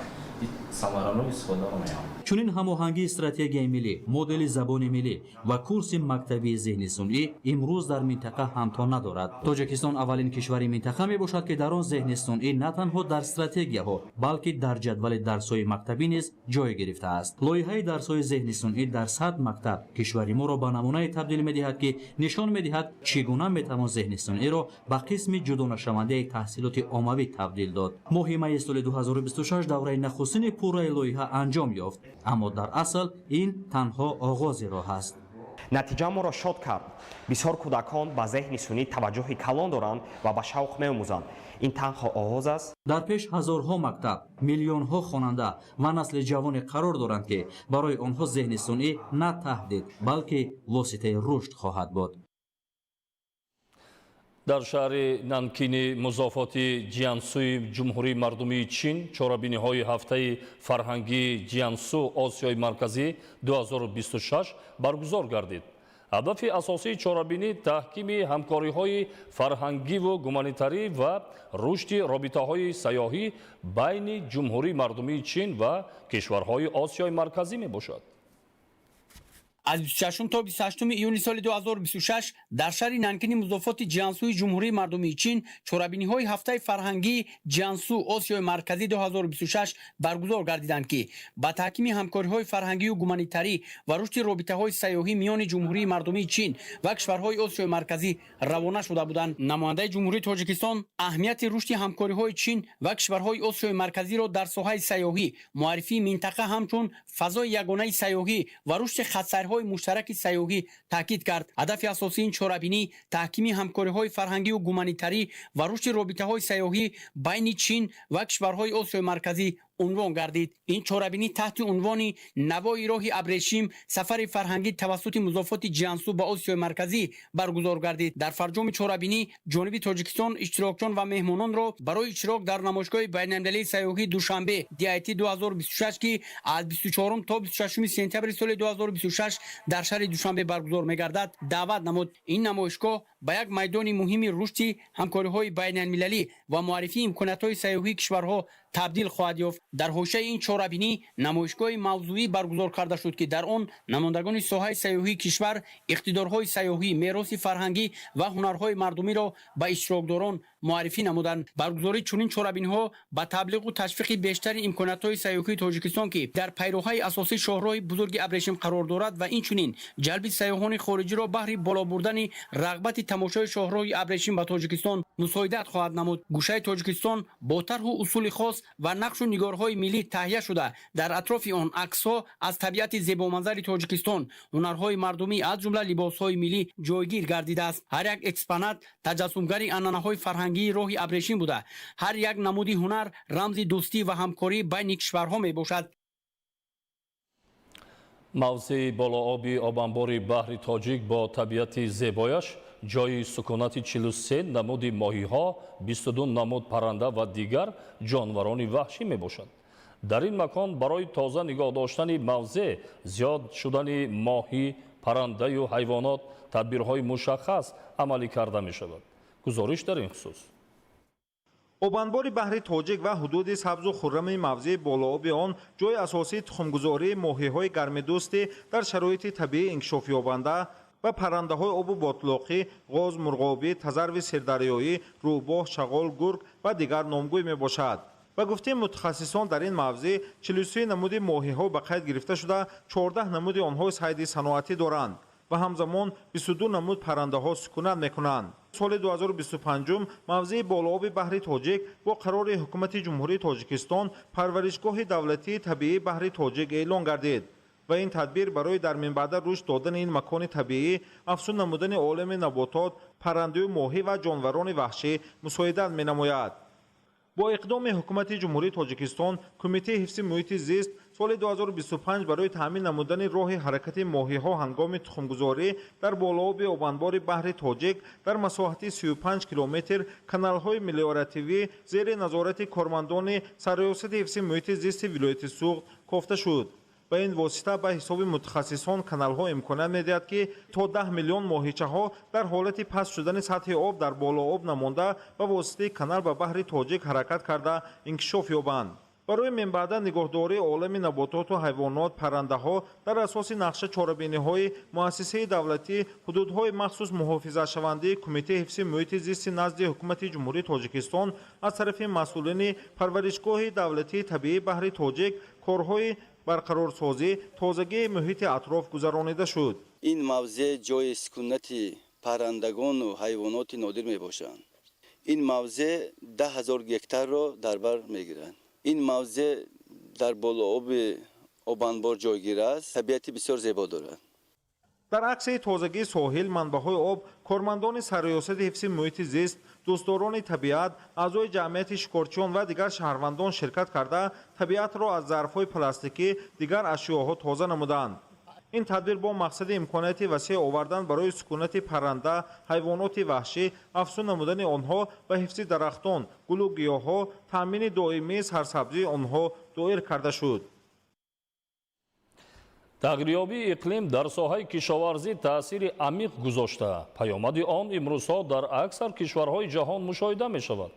самаранок истифода намоянд. Чунин ҳамоҳангии стратегияи миллӣ, модели забони миллӣ ва курси мактабии зеҳни сунъӣ имрӯз дар минтақа ҳамто надорад. Тоҷикистон аввалин кишвари минтақа мебошад, ки дар он зеҳни сунъӣ на танҳо дар стратегияҳо, балки дар ҷадвали дарсҳои мактабӣ низ ҷой гирифтааст. Лоиҳаи дарсҳои зеҳни сунъӣ дар 100 мактаб кишвари моро ба намунае табдил медиҳад, ки нишон медиҳад, чӣ гуна метавон зеҳни сунъиро ба қисми ҷудонашавандаи таҳсилоти оммавӣ табдил дод. Моҳи майи соли 2026 давраи нахустини пурраи лоиҳа анҷом ёфт, аммо дар асл ин танҳо оғози роҳ аст. Натиҷа моро шод кард. Бисёр кӯдакон ба зеҳни сунъӣ таваҷҷӯҳи калон доранд ва ба шавқ меомӯзанд. Ин танҳо оғоз аст. Дар пеш ҳазорҳо мактаб, миллионҳо хонанда ва насли ҷавоне қарор доранд, ки барои онҳо зеҳни сунъӣ на таҳдид, балки воситаи рушд хоҳад буд. Дар шаҳри Нанкини музофоти Ҷиансуи Ҷумҳурии Мардумии Чин чорабиниҳои ҳафтаи фарҳангии Ҷиансу Осиёи Марказӣ 2026 баргузор гардид. Ҳадафи асосии чорабинӣ таҳкими ҳамкориҳои фарҳангиву гуманитарӣ ва рушди робитаҳои сайёҳӣ байни Ҷумҳурии Мардумии Чин ва кишварҳои Осиёи Марказӣ мебошад. Аз 26 то 28 июни соли 2026 дар шаҳри Нанкини музофоти Ҷиансуи Ҷумҳурии Мардумии Чин чорабиниҳои ҳафтаи фарҳангии Ҷиансу Осиёи Марказӣ 2026 баргузор гардиданд, ки ба таҳкими ҳамкориҳои фарҳангию гуманитарӣ ва рушди робитаҳои сайёҳӣ миёни Ҷумҳурии Мардумии Чин ва кишварҳои Осиёи Марказӣ равона шуда буданд. Намояндаи Ҷумҳурии Тоҷикистон аҳамияти рушди ҳамкориҳои Чин ва кишварҳои Осиёи Марказиро дар соҳаи сайёҳӣ, муаррифии минтақа ҳамчун фазои ягонаи сайёҳӣ ва рушди хатсайрҳои муштараки сайёҳӣ таъкид кард. Ҳадафи асосии ин чорабинӣ таҳкими ҳамкориҳои фарҳангию гуманитарӣ ва рушди робитаҳои сайёҳӣ байни Чин ва кишварҳои Осиёи Марказӣ унвон гардид. Ин чорабинӣ таҳти унвони «Навои роҳи абрешим: сафари фарҳангӣ тавассути музофоти Ҷиансу ба Осиёи Марказӣ» баргузор гардид. Дар фарҷоми чорабинӣ ҷониби Тоҷикистон иштирокчиён ва меҳмононро барои иштирок дар намоишгоҳи байналмилалии сайёҳии Душанбе DIT 2026, ки аз 24 то 26 сентябри соли 2026 дар шаҳри Душанбе баргузор мегардад, даъват намуд. Ин намоишгоҳ ба як майдони муҳими рушди ҳамкориҳои байналмилалӣ ва муаррифии имкониятҳои сайёҳии кишварҳо табдил хоҳад ёфт. Дар ҳошияи ин чорабинӣ намоишгоҳи мавзӯӣ баргузор карда шуд, ки дар он намояндагони соҳаи сайёҳии кишвар иқтидорҳои сайёҳӣ, мероси фарҳангӣ ва ҳунарҳои мардумиро ба иштирокдорон Муаррифӣ намуданд. Баргузории чунин чорабиниҳо ба таблиғу ташвиқи бештари имкониятҳои сайёҳии Тоҷикистон, ки дар пайроҳаи асосии шоҳроҳи бузурги Абрешим қарор дорад, ва инчунин ҷалби сайёҳони хориҷиро баҳри боло бурдани рағбати тамошои шоҳроҳи Абрешим ба Тоҷикистон мусоидат хоҳад намуд. Гӯшаи Тоҷикистон бо тарҳу усули хос ва нақшу нигорҳои миллӣ таҳия шуда, дар атрофи он аксҳо аз табиати зебоманзари Тоҷикистон, ҳунарҳои мардумӣ, аз ҷумла либосҳои миллӣ ҷойгир гардидааст. Ҳар як экспонат таҷассумгари анъанаҳои фарҳангии роҳи Абрешим буда, ҳар як намуди ҳунар рамзи дӯстӣ ва ҳамкорӣ байни кишварҳо мебошад. Мавзеи болооби обанбори баҳри Тоҷик бо табиати зебояш ҷойи сукунати 43 намуди моҳиҳо, 22 намуд парранда ва дигар ҷонварони ваҳшӣ мебошад. Дар ин макон барои тоза нигоҳ доштани мавзеъ, зиёд шудани моҳӣ, паррандаю ҳайвонот тадбирҳои мушаххас амалӣ карда мешавад. Гузориш дар ин хусус. Обанбори баҳри Тоҷик ва ҳудуди сабзу хуррами мавзеи болооби он ҷои асосии тухмгузории моҳиҳои гармидӯстӣ дар шароити табиӣ инкишофёбанда ва паррандаҳои обу ботлоқӣ, ғоз, мурғобӣ, тазарви сердарёӣ, рӯбоҳ, шағол, гург ва дигар номгӯй мебошад. Ба гуфтаи мутахассисон, дар ин мавзеъ 43 намуди моҳиҳо ба қайд гирифта шуда, 14 намуди онҳо сайди саноатӣ доранд ва ҳамзамон 22 намуд паррандаҳо сукунат мекунанд. Соли 2025 мавзеи болооби баҳри Тоҷик бо қарори Ҳукумати Ҷумҳурии Тоҷикистон парваришгоҳи давлатии табиии баҳри Тоҷик эълон гардид ва ин тадбир барои дар минбаъда рушд додани ин макони табиӣ, афзун намудани олами наботот, паррандаю моҳӣ ва ҷонварони ваҳшӣ мусоидат менамояд. Бо иқдоми Ҳукумати Ҷумҳурии Тоҷикистон, Кумитаи ҳифзи муҳити зист соли 2025 барои таъмин намудани роҳи ҳаракати моҳиҳо ҳангоми тухмгузорӣ дар болооби обанбори баҳри Тоҷик дар масоҳати 35 километр каналҳои мелиоративӣ зери назорати кормандони Сарриёсати ҳифзи муҳити зисти вилояти Суғд кофта шуд. Ба ин восита, ба ҳисоби мутахассисон, каналҳо имконият медиҳад, ки то 10 миллион моҳичаҳо дар ҳолати паст шудани сатҳи об дар болооб намонда, ба воситаи канал ба баҳри Тоҷик ҳаракат карда инкишоф ёбанд. Барои минбаъда нигоҳдории олами набототу ҳайвонот, паррандаҳо дар асоси нақша чорабиниҳои Муассисаи давлатии ҳудудҳои махсус муҳофизатшавандаи Кумитаи ҳифзи муҳити зисти назди Ҳукумати Ҷумҳурии Тоҷикистон аз тарафи масъулини парваришгоҳи давлатии табиии баҳри Тоҷик корҳои барқарорсозӣ, тозагии муҳити атроф гузаронида шуд. Ин мавзеъ ҷои сукунати паррандагону ҳайвоноти нодир мебошанд. Ин мавзеъ 10 000 гектарро дар бар мегирад. Ин мавзеъ дар болооби обанбор ҷойгир аст, табиати бисёр зебо дорад. Дар аксияи тозагии соҳил, манбаъҳои об кормандони Сарриёсати ҳифзи муҳити зист, дӯстдорони табиат, аъзои ҷамъияти шикорчиён ва дигар шаҳрвандон ширкат карда, табиатро аз зарфҳои пластикӣ, дигар ашёҳо тоза намуданд. Ин тадбир бо мақсади имконияти васеъ овардан барои сукунати парранда, ҳайвоноти ваҳшӣ, афзун намудани онҳо ва ҳифзи дарахтон, гулу гиёҳҳо, таъмини доимии сарсабзии онҳо доир карда шуд. Тағйирёбии иқлим дар соҳаи кишоварзӣ таъсири амиқ гузошта, паёмади он имрӯзҳо дар аксар кишварҳои ҷаҳон мушоҳида мешавад.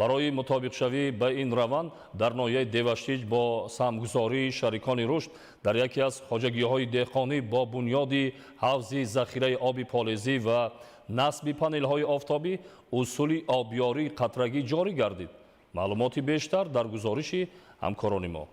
Барои мутобиқшавӣ ба ин раванд дар ноҳияи Деваштич бо саҳмгузории шарикони рушд дар яке аз хоҷагиҳои деҳқонӣ бо бунёди ҳавзи захираи оби полезӣ ва насби панелҳои офтобӣ усули обёрии қатрагӣ ҷорӣ гардид. Маълумоти бештар дар гузориши ҳамкорони мо.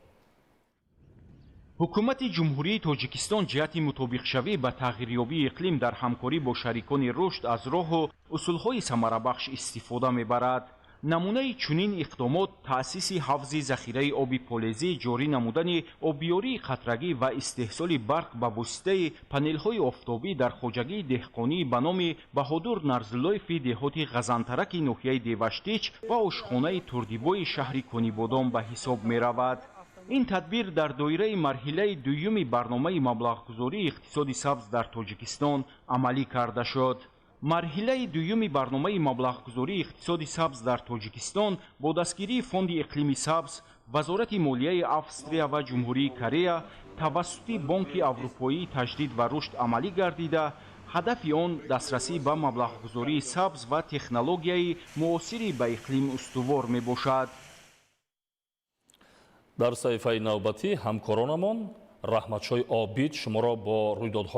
Ҳукумати Ҷумҳурии Тоҷикистон ҷиҳати мутобиқшавӣ ба тағйирёбии иқлим дар ҳамкорӣ бо шарикони рушд аз роҳу усулҳои самарабахш истифода мебарад. Намунаи чунин иқдомот таъсиси ҳавзи захираи оби полезӣ, ҷорӣ намудани обиёрии қатрагӣ ва истеҳсоли барқ ба воситаи панелҳои офтобӣ дар хоҷагии деҳқонӣ ба номи Баҳодур Нарзуллоеви деҳоти Ғазантараки ноҳияи Деваштич ва ошхонаи Турдибои шаҳри Конибодом ба ҳисоб меравад. Ин тадбир дар доираи марҳилаи дуюми барномаи маблағгузории иқтисоди сабз дар Тоҷикистон амалӣ карда шуд. Марҳилаи дуюми барномаи маблағгузории иқтисоди сабз дар Тоҷикистон бо дастгирии Фонди иқлими сабз, Вазорати молияи Австрия ва Ҷумҳурии Корея тавассути Бонки Аврупоии таҷдид ва рушд амалӣ гардида, ҳадафи он дастрасӣ ба маблағгузории сабз ва технологияи муосири ба иқлим устувор мебошад. Дар саҳифаи навбатӣ ҳамкоронамон Раҳматшоҳи Обид шуморо бо рӯйдодҳои